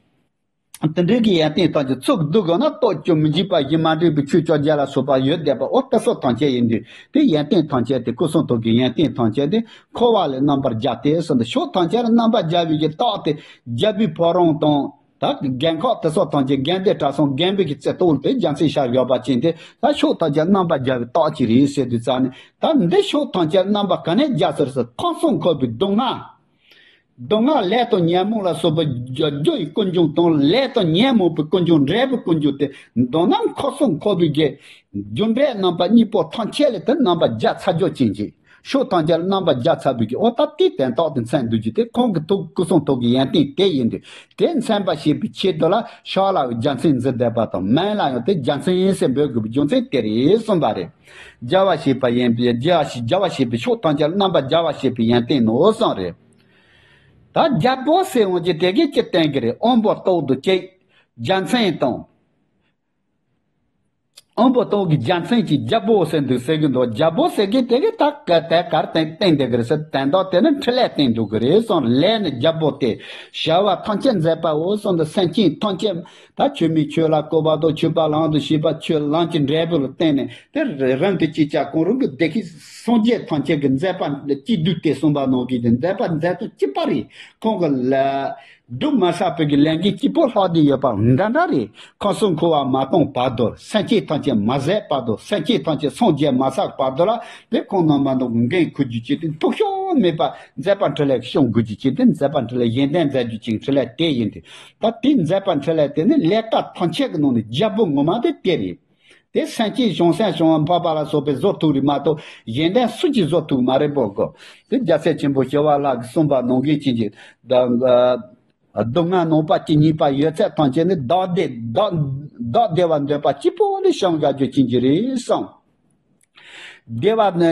དེ་འདྲའི་གི་ཡོན་ཏན་ཐམས་ཅད་ཚུར་བསྡུ་དགོས་ན་རྟོགས་བཅུ་མི་འཇིགས་པ་ཡིད་མ་འདྲེས་པའི་ཆོས་བཅོ་བརྒྱད་ལ་སོགས་པ་ཡོད་བསྡད་པ་འོ་དེ་སོགས་ཐམས་ཅད་ཡིན་དུས་དེ་ཡོན་ཏན་ཐམས་ཅད་དེ་སྐུ་གསུང་ཐུགས་ཀྱི་ཡོན་ཏན་ཐམས་ཅད་དེ་འཁོར་བ་ལས་རྣམ་པར་རྒྱལ་ཏེ་ཟེར་འདི་ཕྱོགས་ཐམས་ཅད་ལ་རྣམ་པར་རྒྱལ་བའི་གི་རྟགས་དེ་རྒྱལ་པོའི་ཕོ་བྲང་དང་ད་རྒྱལ་ཁབ་དེ་སོགས་ཐམས་ཅད་དགེ་འདུན་གྲྭ་ཚང་དགོན་པའི་གི་རྩེ་ཏོག་དེ་རྒྱལ་མཚན་ཤར་ཡོད་པ་ཅན་དེ་ད་ཕྱོགས་ཐམས་ཅད་རྣམ་པར་རྒྱལ་བའི་རྟགས་ཅིག་རེད་ཟེར་དུས་ཙང་ནས་ད་འདི་ཕྱོགས་ཐམས་ཅད་རྣམ་པར་ག་ནས་རྒྱལ་ཟེར་ཟེར་ཁམས་གསུམ་འཁོར་བའི་སྡུག་བསྔལ། སྡུག་བསྔལ་ལས་དང་ཉོན་མོངས་ལ་སོགས་པའི་རྒྱུ་རྒྱུ་ཡི་ཀུན་འབྱུང་དང་ལས་དང་ཉོན་མོངས་པའི་ཀུན་འབྱུང་འབྲས་བུའི་ཀུན་འབྱུང་དེ་མདོར་ན་ཁམས་གསུམ་འཁོར་བའི་གི་རྒྱུ་འབྲས་རྣམ་པ་གཉིས་པོ་ཐམས་ཅད་ལས་དེ་རྣམ་པར་རྒྱལ་ཚར་རྒྱུ་ཅན་གྱི་ཕྱོགས་ཐམས་ཅད་ལ་རྣམ་པར་རྒྱལ་ཚར་བའི་གི་འོ་ད་དེའི་དོན་དག་དེ་མཚོན་འདུག་རྒྱུ་དེ་ཁོང་གི་ཐུགས་སྐུ་གསུང་ཐུགས་ཀྱི་ཡོན་ཏན་དེ་ཡིན་དུས་དེ་མཚོན་པར་བྱེད་པའི་ཆེད་དུ་ལ་ཕྱག་ལ་རྒྱལ་མཚན་འཛིན་བསྡད་པ་དང་མིང་ལ་ཡང་དེ་རྒྱལ་མཚན་ཡིན་ཟེར་འབོད་དགོས་པའི་རྒྱུ་མཚན་དེ་རེད་གསུངས་པ་རེད། རྒྱལ་བ་ཞེས་པ་ཡིན་པས་རྒྱལ་བ་ཞེས་རྒྱལ་བ་ཞེས་པའི་ཕྱོགས་ཐམས་ཅད་ལ་རྣམ་པར་རྒྱལ་བ་ཞེས་པའི་ཡོན་ཏན་ནོ་གསུངས་རེད། ད་རྒྱལ་པོ་ཟེར་འོང་གི་དེ་གའི་ཅི་བསྟན་གི་རེད། དབང་པོ་རྟོག་ཏུ་བཅས། རྒྱལ་མཚན་དང་། དབང་པོ་རྟོག་གི་རྒྱལ་མཚན་གྱི་རྒྱལ་པོ་ཟེར་འདུག་ཟེར་གི་འདུག་རྒྱལ་པོ་ཟེར་གི་དེ་གའི་ད་ག་དེ་གར་བསྟན་བསྟན་བསྡད་གི་རེད་ཟེར་དོན་དག་དེ་ནི་འཕྲིན་ལས་བསྟན་འདུག་གི་རེད་གསུངས། ལས་ནི་རྒྱལ་པོ་སྟེ། བྱ་བ་ཐམས་ཅད་མཛད་པའོ་གསུངས་འདུག་སེམས་ཅན་ཐམས་ཅད་ད་ཆོས་མིན་ཆོས་ལ་གོ་བ་དང་ཆོས་པ་ལམ་དུ་བྱེད་པ་ཆོས་ལམ་གྱི་འབྲས་བུ་ལ་བརྟེན་ནས་དེ་རང་དུ་ཅི་བྱ་གང་རུང་གི་བདེ་སྐྱིད་སངས་རྒྱས་ཐམས་ཅད་ཀྱི་མཛད་པ་ཅི་བསྡུས་ཏེ་གསུངས་པ་ནང་བཞིན་དེ་མཛད་པ་མཛད་དོན་གཅིག་པ་རེད། ཁོང་གི་ལ་སྒྲུབ་མ་བསགས་པའི་གི་ལས་འགན་གཅིག་པོ་ལྷག་བསྡད་ཡོད་པ་འདྲ་འདྲ་རེད། ཁམས་གསུམ་འཁོར་བ་མ་སྟོངས་བར་དུ་སེམས་ཅན་ཐམས་ཅད་མ་ཟད་བར་དུ་སེམས་ཅན་ཐམས་ཅད་སངས་རྒྱས་མ་ཚར་བར་དུ་ལ་དེ་ཁོང་རྣམ་པ་ནང་འགན་འཁུར་རྒྱུ་ཅིག་དེ་འཐུས་ཤོར་མེད་པ་མཛད་པ་འཕྲིན་ལས་སྐྱོང་དགོས་རྒྱུ་ཅིག་དེ་མཛད་པ་འཕྲིན་ལས་གཞན་དོན་མཛད་རྒྱུ་ཅིག་འཕྲིན་ལས་དེ་ཡིན་ཏེ། ད་དེ་མཛད་པ་འཕྲིན་ལས་དེ་ནི་ལས་ཀ་ཐམས་ཅད་ཀྱི་ནང་ནས་རྒྱལ་པོ་ངོ་མ་དེ་དེ་རེད། དེ་སེམས་ཅན་བྱང་སེམས་བྱང་བ་འཕགས་པ་ལ་སོགས་པས་བཟོ་ཐུབ་རེད་མ་གཏོགས་གཞན་དོན་སུ་གྱིས་བཟོ་ཐུབ་མ་རེད་པོ་གོ། དེ་རྒྱལ་སྲས་ཆེན་པོ་ཞི་བ་ལྷ་གིས་གསུངས་པ་ནང་བཞིན་ཅན་གྱི་ད་སྡུག་བསྔལ་ནང་པ་ཇི་སྙེད་པ་ཡོད་ཚད་ཐམས་ཅད་ནི་བདག་བདེ་བདག་བདག་བདེ་བ་འདོད་པ་གཅིག་པོ་ལ་བྱང་དགའ་རྒྱུ་ཅན་གྱི་རེད་གསུངས། བདེ་བ་ནི་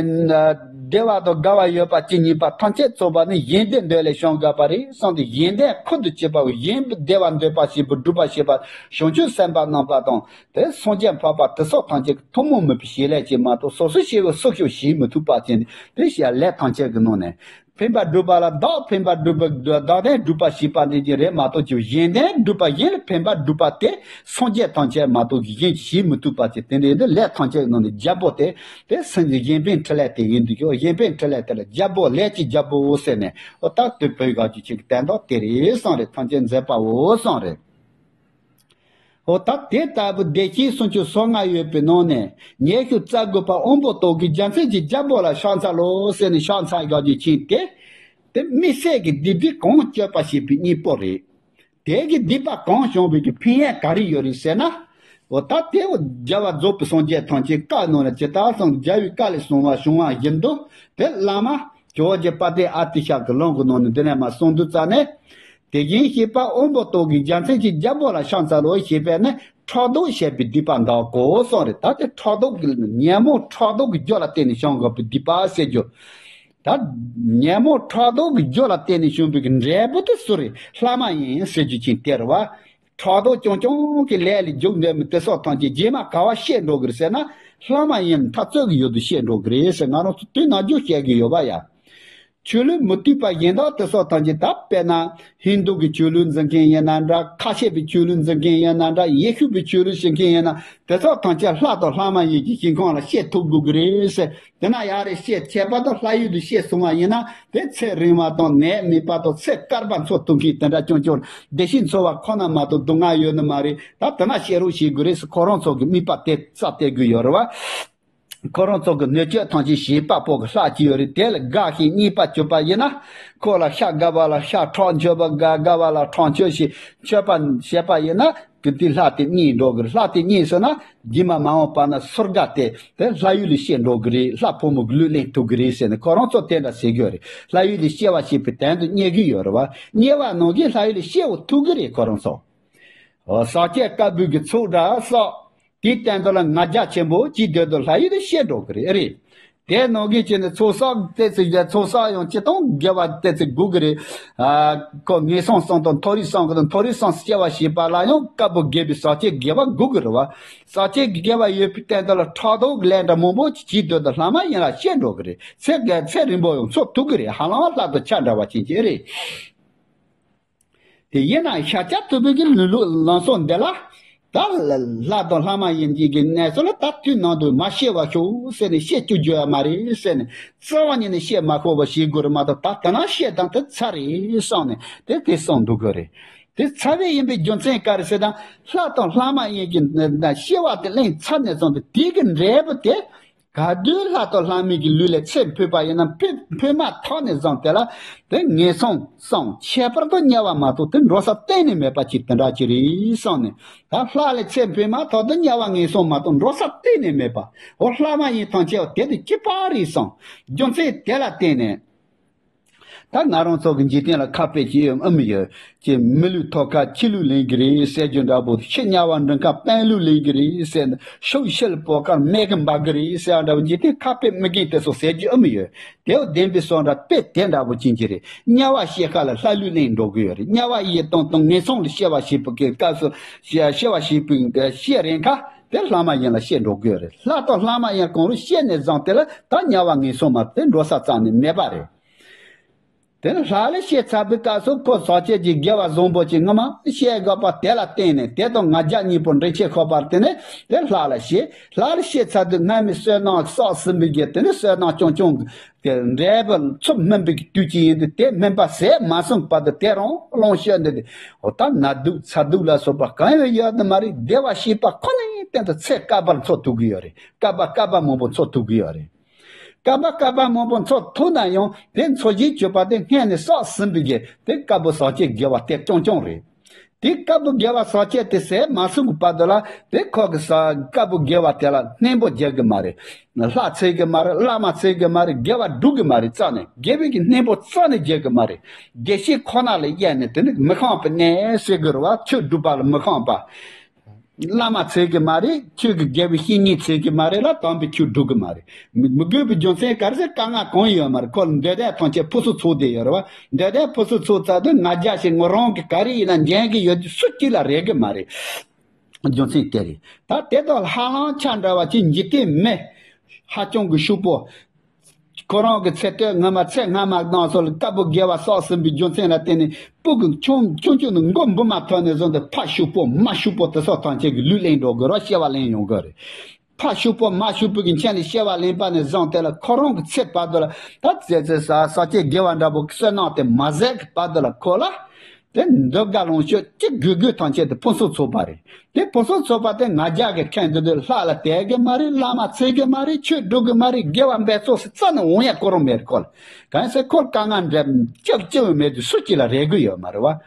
བདེ་བ་དང་དགའ་བ་ཡོད་པ་ཇི་སྙེད་པ་ཐམས་ཅད་ཚོགས་པ་ནི་གཞན་བདེ་འདོད་ལས་བྱང་དགའ་བ་རེད་གསུངས་ཏེ། གཞན་བདེ་ཁུར་དུ་བྱེད་པ་གཞན་བདེ་བ་འདོད་པ་ཞེས་པའི་སྒྲུབ་པ་བྱེད་པ་བྱང་ཆུབ་སེམས་དཔའ་རྣམ་པ་དང་དེ་སངས་རྒྱས་འཕགས་པ་དེ་སོགས་ཐམས་ཅད་ཀྱི་ཐུན་མོང་མིན་པའི་བྱེད་ལས་ཅན་མ་གཏོགས་སོ་སོའི་བྱེད་པ་སོ་སོས་བྱེད་མི་ཐུབ་པ་ཅན་དེ་བྱེད་ལས་ཐམས་ཅད་ཀྱི་ནང་ནས། ཕན་པ་སྒྲུབ་པ་ལ་བདག་ཕན་པ་སྒྲུབ་པ་བདག་ལྡན་སྒྲུབ་པ་ཞེས་པ་འདི་ཅི་རེད་མ་གཏོགས་ཀྱི་གཞན་ལྡན་སྒྲུབ་པ་གཞན་ལ་ཕན་པ་སྒྲུབ་པ་དེ་སངས་རྒྱས་ཐམས་ཅད་མ་གཏོགས་ཀྱི་གཞན་གྱིས་བྱེད་མི་ཐུབ་པ་ཅིག་དེ་འདྲའི་འདི་ལས་ཐམས་ཅད་ནང་ནས་རྒྱལ་པོ་དེ་དེ་སེམས་ཀྱི་གཞན་ཕན་འཕྲིན་ལས་དེ་ཡིན་འདུག་ཀྱང་གཞན་ཕན་འཕྲིན་ལས་དེ་ལ་རྒྱལ་པོ་ལས་ཀྱི་རྒྱལ་པོའོ་ཟེར་ནས་འོ་ད་དེ་བོད་ག་ཅིག་ཅིག་གི་དོན་དག་དེ་རེད་གསུངས་རེད། ཐམས་ཅད་མཛད་པའོ་གསུངས་རེད། འོ་ད་དེ་ལྟ་བུ་བདེ་སྐྱིད་སུམ་ཅུ་སོ་ལྔ་ཡོད་པའི་ནང་ནས་ཉེ་ཤོས་རྩ་དགུ་པ་དབང་པོ་རྟོག་གེས་རྒྱལ་མཚན་གྱི་རྒྱལ་པོ་ལ་ཕྱག་འཚལ་ལོ་ཟེར་ནས་ཕྱག་འཚལ་ཡག་རྒྱུ་ཅན་དེ། དེ་དམིགས་བསལ་གྱི་སྡིག་སྒྲིབ་གང་གཅོད་པ་ཞེས་པའི་སྙིང་པོ་རེད། དེ་གི་སྡིག་པ་གང་བྱུང་བའི་གི་ཕན་ཡོན་ག་རེ་ཡོད་རེད་ཟེར་ན། འོ་ད་དེ་རྒྱལ་བ་རྫོགས་པའི་སངས་རྒྱས་ཐམས་ཅད་བཀའ་གནང་ནས་ཇི་ལྟར་སོང་རྒྱལ་བའི་བཀའ་ལས་གསུངས་པ་བྱུང་བ་བཞིན་དུ་དེ་བླ་མ། ཇོ་བོ་རྗེ་དཔལ་ལྡན་ཨ་ཏི་ཤ་གི་ལུང་གི་ནང་ནས་འདི་ནས་མར་གསུངས་དུས་ཙ་ནས། དེ་བཞིན་གཤེགས་པ་དབང་པོ་རྟོག་གེས་རྒྱལ་མཚན་གྱི་རྒྱལ་པོ་ལ་ཕྱག་འཚལ་ལོ་ཞེས་པས་ནི་ཕྲག་དོག་བྱས་པའི་སྡིག་པ་འདག་གོ་གསུངས་རེད། ད་དེ་ཕྲག་དོག་གི་ཉོན་མོངས་ཕྲག་དོག་གི་རྒྱུ་ལ་བརྟེན་ནས་བྱུང་དགོས་པའི་སྡིག་པ་ཟེར་རྒྱུ། ད་ཉོན་མོངས་ཕྲག་དོག་གི་རྒྱུ་ལ་བརྟེན་ནས་བྱུང་བའི་འབྲས་བུ་དེ་སུ་རེད། ལྷ་མ་ཡིན་ཟེར་རྒྱུ་ཅན་དེ་རེད་བ། ཕྲག་དོག་རྐྱང་རྐྱང་གི་ལས་ལ་རྒྱུག་འདོད་མི་དེ་སོགས་ཐམས་ཅད་རྗེས་མ་ག་བ་ཤེས་འགྲོ་གི་རེད་ཟེར་ན། ལྷ་མ་ཡིན་མཐར་ཐུག་གི་ཡུལ་དུ་ཤེས་འགྲོ་གི་རེད་ཟེར་ང་རང་ཚོ་དུས་ནམ་རྒྱུན་བཤད་གི་ཡོད་པ་ཡ། ཆོས་ལུགས་མུ་སྟེགས་པ་གཞན་དག་དེ་སོགས་ཐམས་ཅད། ད་དཔེར་ན་ཧིན་དུ་གི་ཆོས་ལུགས་འཛིན་མཁན་ཡིན་ན་འདྲ། ཁ་ཆེ་བའི་ཆོས་ལུགས་འཛིན་མཁན་ཡིན་ན་འདྲ། ཡེ་ཤུ་པའི་ཆོས་ལུགས་བྱེད་མཁན་ཡིན་ན། དེ་སོགས་ཐམས་ཅད་ལྷ་དང་ལྷ་མ་ཡིན་གྱི་ཞིང་ཁམས་ལ་སྐྱེ་ཐུབ་དགོས་ཀྱི་རེད་ཟེར། དེ་ན་ཡང་རེ་སྐྱེ། ཁྱད་པར་དུ་ལྷ་ཡུལ་དུ་སྐྱེས་སོང་བ་ཡིན་ན། དེ་ཚེ་རིང་བ་དང་ནད་མེད་པ་དང་ཚེ་དཀར་བ་འཚོ་ཐུབ་མཁན་དེ་འདྲ་ཅུང་ཅུང་། བདེ་གཤེགས་འཚོ་བ་ཁོ་ན་མ་གཏོགས་སྡུག་བསྔལ་ཡོད་ནི་མ་རེད། ད་དེ་ན་སྐྱེ་རོགས་བྱེད་དགོས་རེད་ཟེར། ཁོ་རང་ཚོ་གི་དམིགས་པ་དེ་རྩ་གཏད་དགོས་ཡོད་རེད་བ། ཁོ་རང་ཚོ་གི་སྣོད་བཅུད་ཐམས་ཅད་བྱེད་པ་པོ་གི་ལྷ་གཅིག་ཡོད་རེད། དེ་ལ་དགའ་ཞིང་མཉེས་པ་བྱེད་པ་ཡིན་ན། ཁོ་ལ་ཤ་དགའ་བ་ལ་ཤ་ཁྲག་མཆོད་པ། དགའ་དགའ་བ་ལ་ཁྲག་མཆོད་ཞིང་མཆོད་པ་བྱེད་པ་ཡིན་ན། དེ་དེ་ལྷ་དེ་མཉེས་འགྲོ་གི་རེད། ལྷ་དེ་མཉེས་སོང་ན་རྗེས་མ་མ་འོངས་པ་ན་སོར་ག་དེ་དེ་ལྷ་ཡུལ་ལ་སྐྱེ་འགྲོ་གི་རེད། ལྷ་ཕོ་མོ་གི་ལུས་ལེན་ཐུབ་གི་རེད་ཟེར་ནས་ཁོ་རང་ཚོ་དེ་འདྲ་ཟེར་གི་ཡོད་རེད། ལྷ་ཡུལ་ལ་སྐྱེ་བ་ཞེས་པའི་དོན་དུ་མཉེས་གི་ཡོད་རེད་བ། མཉེས་པ་ནང་བཞིན་ལྷ་ཡུལ་ལ་སྐྱེ་བ་ཐུབ་གི་རེད་ཁོ་རང་ཚོ། འོ། ཟག་བཅས་དཀར་པོའི་གི་ཚོགས་འདྲ་བསགས། དེའི་སྟེང་དུ་ལ་ང་རྒྱལ་ཆེན་པོ་ཅིག་སྡོད་དུ་ལྷ་ཡུལ་དུ་སྐྱེ་འགྲོ་གི་རེད། རེད། དེ་ནང་གི་ཆེ་ནི་ཚོགས་བསགས་ཏེ་ཚེ་གི་ཚོགས་བསགས་ཡང་སྤྱི་དང་དགེ་བ་ཏེ་ཚེ་དགོས་གི་རེད། ཨ། ཁོ་ངན་སོང་གསུམ་དང་མཐོ་རིས་གསུམ་གི་དང་མཐོ་རིས་གསུམ་སྐྱེ་བ་བྱེད་པ་ལ་ཡང་དཀར་པོ་དགེ་བའི་ཟག་བཅས་དགེ་བ་དགོས་གི་རེད་བ། ཟག་བཅས་ཀྱི་དགེ་བ་ཡོད་པའི་སྟེང་དུ་ལ་ཕྲག་དོག་གི་ལས་འདྲ་མང་པོ་ཅིག་སྡོད་དུ་ལྷ་མ་ཡིན་ལ་སྐྱེ་འགྲོ་གི་རེད། ཚེ་ག་ཚེ་རིང་པོ་ཡང་འཚོ་ཐུབ་གི་རེད། ཧ་ལམ་ལྷ་དང་ཆ་འདྲ་བ་ཅན་གྱི་རེད། དེ་ཡིན་ན་ཤཱཀྱ་ཐུབ་པའི་གི་ལུས་ལུགས་ལམ་སྲོལ་འདི་ལ། ད་ལ་ལྷ་དང་ལྷ་མ་ཡིན་གྱི་གི་གནས་ཚུལ་ལ་ད་དུས་ནང་དུ་མ་སྐྱེ་བར་ཤོག་ཟེར་ནས་སྐྱེ་བཅུག་རྒྱུ་ཡ་མ་རེད་ཟེར་ནས། རྩ་བ་ཉིད་ནས་སྐྱེ་མ་ཤོག་པ་བྱེད་དགོས་རེད་མ་གཏོགས། ད་དེ་ན་སྐྱེ་དང་དེ་ཚར་རེད་བསམ་ནས་དེ་དེ་གསུངས་འདུག་གི་རེད། དེ་ཚར་བའི་ཡིན་པའི་རྒྱུ་མཚན་ག་རེ་ཟེར་ན། ལྷ་དང་ལྷ་མ་ཡིན་གྱི་སྐྱེ་བ་དེ་ལེན་ཚར་ནས་བཟུང་སྟེ་དེ་གི་འབྲས་བུ་དེ། ག་དུས་ལྷ་དང་ལྷ་མིན་གྱི་ལུས་ལ་ཚེ་འཕོས་པ་ཡིན་ན། འཕོས་འཕོས་མ་ཐག་ནས་བཟུང་དེ་ལ་དེ་ངན་སོང་གསུམ་ཁྱད་པར་དུ་དམྱལ་བ་མ་གཏོགས་དེ་འགྲོ་ས་གཏན་ནས་མེད་པ་ཅིག་དེ་འདྲ་ཅིག་རེད་བསམ་ནས། ད་ལྷ་ལ་ཚེ་འཕོས་མ་ཐག་ཏུ་དམྱལ་བ་ངན་སོང་མ་གཏོགས་འགྲོ་ས་གཏན་ནས་མེད་པ། འོ། ལྷ་མ་ཡིན་ཐམས་ཅད་དེ་དེ་གཅིག་པ་རེད་བསམ། རྒྱུ་མཚན་དེ་ལ་བརྟེན་ནས། ད་ང་རང་ཚོ་གི་འཇིག་རྟེན་ལ་ཁ་དཔེ་ཅིག་ཡོད་ཨེ་མི་ཡོད། ཅེས་མི་ལུས་ཐོག་ཁ་ཁྱི་ལུས་ལེན་གྱི་རེད་ཟེར་རྒྱུ་འདྲ་པོ། ཁྱི་དམྱལ་བ་འགྲོ་ཁ་དཔོན་ལུས་ལེན་གྱི་རེད་ཟེར་ནས། ཤུག་ཤེལ་པོ་ཁར་མེ་གི་འབར་གི་རེད་ཟེར་བ་འདྲ་པོ། འཇིག་རྟེན་ཁ་དཔེ་མི་རྒན་དེ་ཚོ་ཟེར་རྒྱུ་ཨེ་མི་ཡོད། དེའོ་བདེན་པའི་སོ་འདྲ་དཔེ་དེ་འདྲ་པོ་ཅན་གྱི་རེད། དམྱལ་བ་སྐྱེ་ཁ་ལ་ལྷ་ལུས་ལེན་འགྲོ་གི་ཡོད་རེད། དམྱལ་བ་ཡི་དམ་དང་ངན་སོང་ལ་སྐྱེ་བ་བྱེད་པའི་སྐབས་སུ། སྐྱེ་བ་བྱེད་པའི་སྐྱེ་རན་ཁ་དེ་ལྷ་མ་ཡིན་ལ་སྐྱེ་འགྲོ་གི་ཡོད་རེད། ལྷ་དང་ལྷ་མ་ཡིན་གང་རུང་སྐྱེས་ནས་བཟུང་དེ་ལ་ད་དམྱལ་བ་ངན་སོང་མ་དེ་འགྲོ་ས་རྩ་ནས་མེད་པ་རེད། དེ་ནས་ལྷ་ལ་སྐྱེས་ཚར་བའི་སྐབས་སུ་ཁོ་ཟག་བཅས་ཀྱི་དགེ་བ་བཟང་པོ་ཅིག་སྔ་མ་བྱས་དགོས་པ་དེ་ལ་བརྟེན་ནས། དེ་དང་ང་རྒྱལ་གཉིས་པོ་འདྲེས་ཆེ་ཁོ་པར་བརྟེན་ནས་དེ་ལྷ་ལ་སྐྱེས། ལྷ་ལ་སྐྱེས་ཚར་དུས་སྔ་མའི་བསོད་ནམས་བསགས་ཟིན་པའི་གི་དེ་ནས་བསོད་ནམས་ཆུང་ཆུང་གི་དེ་འབྲས་བུ་ཚུར་སྨིན་པའི་གི་དུས་ཀྱི་ཡིན་དུས། དེ་སྨིན་པ་ཟད་མ་སོང་བར་དུ་དེ་རང་ལོངས་སྤྱོད་འདི་དེ། འོ། ད་ན་སྡུག་ཚ་སྡུག་ལ་སོགས་པ་གང་ཡང་ཡོད་ནི་མ་རེད། བདེ་བར་གཤེགས་པ་ཁོ་ནའི་སྟེང་དུ་ཚེ་བསྐལ་པར་འཚོ་ཐུབ་ཀྱི་ཡོད་རེད། བསྐལ་པ་བསྐལ་པ་མང་པོ་འཚོ་ཐུབ་ཀྱི་ཡོད་རེད། བསྐལ་པ་བསྐལ་པ་མང་པོ་འཚོ་ཐུབ་ན་ཡང་དེ་འཚོ་བྱེད་སྤྱོད་པ་དེ་སྔོན་ནས་བསགས་ཟིན་པའི་གི་དེ་དཀར་པོ་ཟག་བཅས་དགེ་བ་དེ་རྐྱང་རྐྱང་རེད། དེ་དཀར་པོ་དགེ་བ་ཟག་བཅས་དེ་ཟད་མ་སོང་གི་བར་དུ་ལ་དེ་ཁོ་གི་ས་དཀར་པོ་དགེ་བ་དེ་ལ་སྙིང་པོ་རྒྱག་གི་མ་རེད། ལྷ་འཚོལ་གི་མ་རེད། བླ་མ་འཚོལ་གི་མ་རེད། དགེ་བ་སྒྲུབ་གི་མ་རེད། རྩ་ནས་དགེ་བའི་གི་སྙིང་པོ་རྩ་ནས་རྒྱག་གི་མ་རེད། བདེ་གཤེགས་ཁོ་ན་ལ་གཡེལ་ནས་དེ་ནི་མི་ཁོམ་པའི་གནས་ཟེར་གི་རེད་བ། ཆོས་སྒྲུབ་པ་ལ་མི་ཁོམ་པ། བླ་མ་འཚོལ་གི་མ་རེད། ཆོས་ཀྱི་དགེ་བའི་བཤེས་གཉེན་འཚོལ་གི་མ་རེད་ལ། དམ་པའི་ཆོས་སྒྲུབ་གི་མ་རེད། མི་མི་དགོས་པའི་རྒྱུ་མཚན་ག་རེ་ཟེར། དཀའ་ངལ་གང་ཡོད་མ་རེད། ཁོ་ལ་འདོད་དོན་ཐམས་ཅད་ཕུན་སུམ་ཚོགས་བསྡད་ཡོད་རེད་བ། འདོད་དོན་ཕུན་སུམ་ཚོགས་ཚར་དུས་ང་རྒྱལ་ཞིག་ངོ་རང་གི་ག་རེ་ཡིན་ན་འཇོན་གི་ཡོད་དུས་སུ་གཅིག་ལ་རེ་གི་མ་རེད། རྒྱུ་མཚན་དེ་རེད། ད་དེ་དང་ལྷ་ལམ་ཆ་འདྲ་བ་ཅིག་འཇིག་རྟེན་མི་ཧ་ཅང་གི་ཕྱུག་པོ། ཁོ་རང་གི་ཚེ་སྟོད་སྔ་མ་ཚེ་སྔ་མ་ནང་སོགས་ལ་དཀར་པོ་དགེ་བ་བསགས་ཟིན་པའི་རྒྱུ་མཚན་ལ་བརྟེན་ནས། སྤུ་གུ་ཆུང་ཆུང་ཆུང་ནས་མགོ་འབུ་མ་ཐོན་ནས་བཟུང་སྟེ་ཕ་ཕྱུག་པོ་མ་ཕྱུག་པོ་དེ་སོགས་ཐམས་ཅད་ཀྱི་ལུས་ལེན་འགྲོ་དགོས་ར། སྐྱེ་བ་ལེན་ཡོང་དགོས་རེད། ཕ་ཕྱུག་པོ་མ་ཕྱུག་པོ་གི་མཚན་ལ་སྐྱེ་བ་ལེན་པ་ནས་བཟུང་སྟེ་ལ་ཁོ་རང་གི་ཚེ་བར་དུ་ལ། ད་ཚེ་ཚེ་ས་ས་སྐྱེ་དགེ་བ་འདྲ་པོ་བསོད་ནམས་དེ་མ་ཟད་ཀྱི་བར་དུ་ལ་ཁོ་ལ། དེ་འདོད་དགའ་ལོངས་སྤྱོད་ཅི་དགོས་དགོས་ཐམས་ཅད་དེ་ཕུན་སུམ་ཚོགས་པ་རེད། དེ་ཕུན་སུམ་ཚོགས་པ་དེ་ང་རྒྱལ་གྱི་ཁེངས་འདུག་དུས་ལྷ་ལ་དད་གི་མ་རེད། བླ་མ་འཚོལ་གི་མ་རེད། ཆོས་སྒྲུབ་གི་མ་རེད། དགེ་བ་འབད་རྩོལ་ཟེར་རྩ་ནས་འོང་ཡ་ཁོ་རང་མེད་རེད། ཁོ་ལ་གང་ཟེར་ཁོ་ལ་དཀའ་ངལ་འདྲ་ཅི་ཅི་མེད་དུས་སུ་གཅིག་ལ་རེ་དགོས་ཡོད་མ་རེད་བ།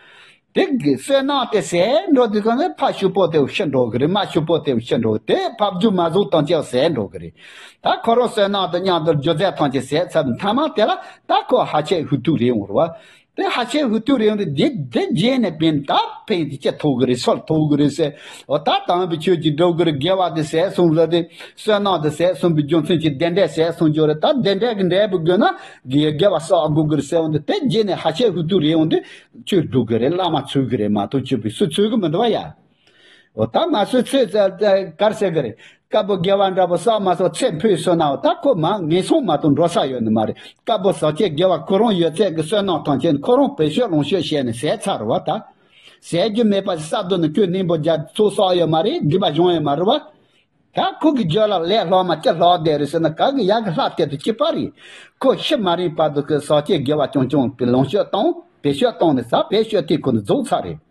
དེ་གི་བསོད་ནམས་དེ་ཟད་འགྲོ་དུས་གང་ཟེར་ཕ་ཕྱུག་པོ་དེ་ཤི་འགྲོ་གི་རེད། མ་ཕྱུག་པོ་དེ་ཤི་འགྲོ་གི། དེ་ཕ་རྒྱུད་མ་ཟུག་ཐམས་ཅད་ཟད་འགྲོ་གི་རེད། ད་ཁོ་རང་བསོད་ནམས་དང་མཉམ་དུ་རྒྱུ་རྫས་ཐམས་ཅད་ཟད་ཚར་མཐའ་མ་དེ་ལ་ད་ཁོ་ཧ་ཆེ་ཧུ་ཐུག་རེད་འོང་རེད་བ། དེ་ཧ་ཆེ་ཧུ་ཐུག་རེད་འོང་དུས་དེ་དེ་རྗེས་ནས་ཕན་ད་ཕན་དེ་ཅི་ཐོགས་གི་རེད། སོར་ཐོགས་གི་རེད་ཟེར། འོ། ད་དམ་པའི་ཆོས་ཀྱི་སྒྲུབ་གི་རེད། དགེ་བ་དེ་ཟད་སོང་ཟེར་ཏེ། བསོད་ནམས་དེ་ཟད་སོང་བའི་རྒྱུ་མཚན་གྱིས་བདེ་འབྲས་ཟད་སོང་རྒྱུ་རེད། ད་བདེ་འབྲས་ཀྱི་འབྲས་བུ་དགོས་ན་དགེ་དགེ་བ་བསགས་དགོས་གི་རེད་ཟེར་འོང་དུས། དེ་རྗེས་ནས་ཧ་ཆེ་ཧུ་ཐུག་རེད་འོང་དུས་ཆོས་སྒྲུབ་གི་རེད། བླ་མ་འཚོལ་གི་རེད་མ་གཏོགས་ཆོས་པའི་སུ་འཚོལ་གི་མི་འདུག་བ་ཡ། འོ་ད་ང་ཚོའི་ཚེ་གར་ཟེར་གི་རེད། དཀར་པོ་དགེ་བ་འདྲ་པོ་བསགས་མ་སོང་ཚེ་འཕོས་སོང་ན་ད་ཁོ་མ་ངན་སོང་མ་གཏོགས་འགྲོ་ས་ཡོད་ནི་མ་རེད། དཀར་པོ་ཟག་བཅས་དགེ་བ་ཁོ་རང་ཡོད་ཚད་ཀྱི་བསོད་ནམས་ཐམས་ཅད་ཁོ་རང་བེད་སྤྱོད་ལོངས་སྤྱོད་བྱས་ནས་ཟད་ཚར་བ་ད། ཟད་རྒྱུ་མེད་པ་ཞིག་བསགས་འདུག་ནི་ཁོས་སྙིང་པོ་རྒྱ་ཚོགས་བསགས་ཡོད་མ་རེད། སྒྲིབ་པ་སྦྱོང་ཡོད་མ་རེད་བ། ད་ཁོ་གི་རྒྱུད་ལ་ལས་སློབ་མ་ཅི་ལྷག་བསྡད་རེད་ཟེར་ན་ག་གི་ཡག་གི་ལྷག་བསྡད་དུ་ཅི་པ་རེད། ཁོ་ཤི་མ་རིང་བར་དུ་གི་ཟག་བཅས་དགེ་བ་རྐྱང་རྐྱང་གི་ལོངས་སྤྱོད་བཏང་བེད་སྤྱོད་བཏང་ནས་ཟག་བེད་སྤྱོད་དེ་ཁོ་ནི་རྫོགས་ཚར་རེད།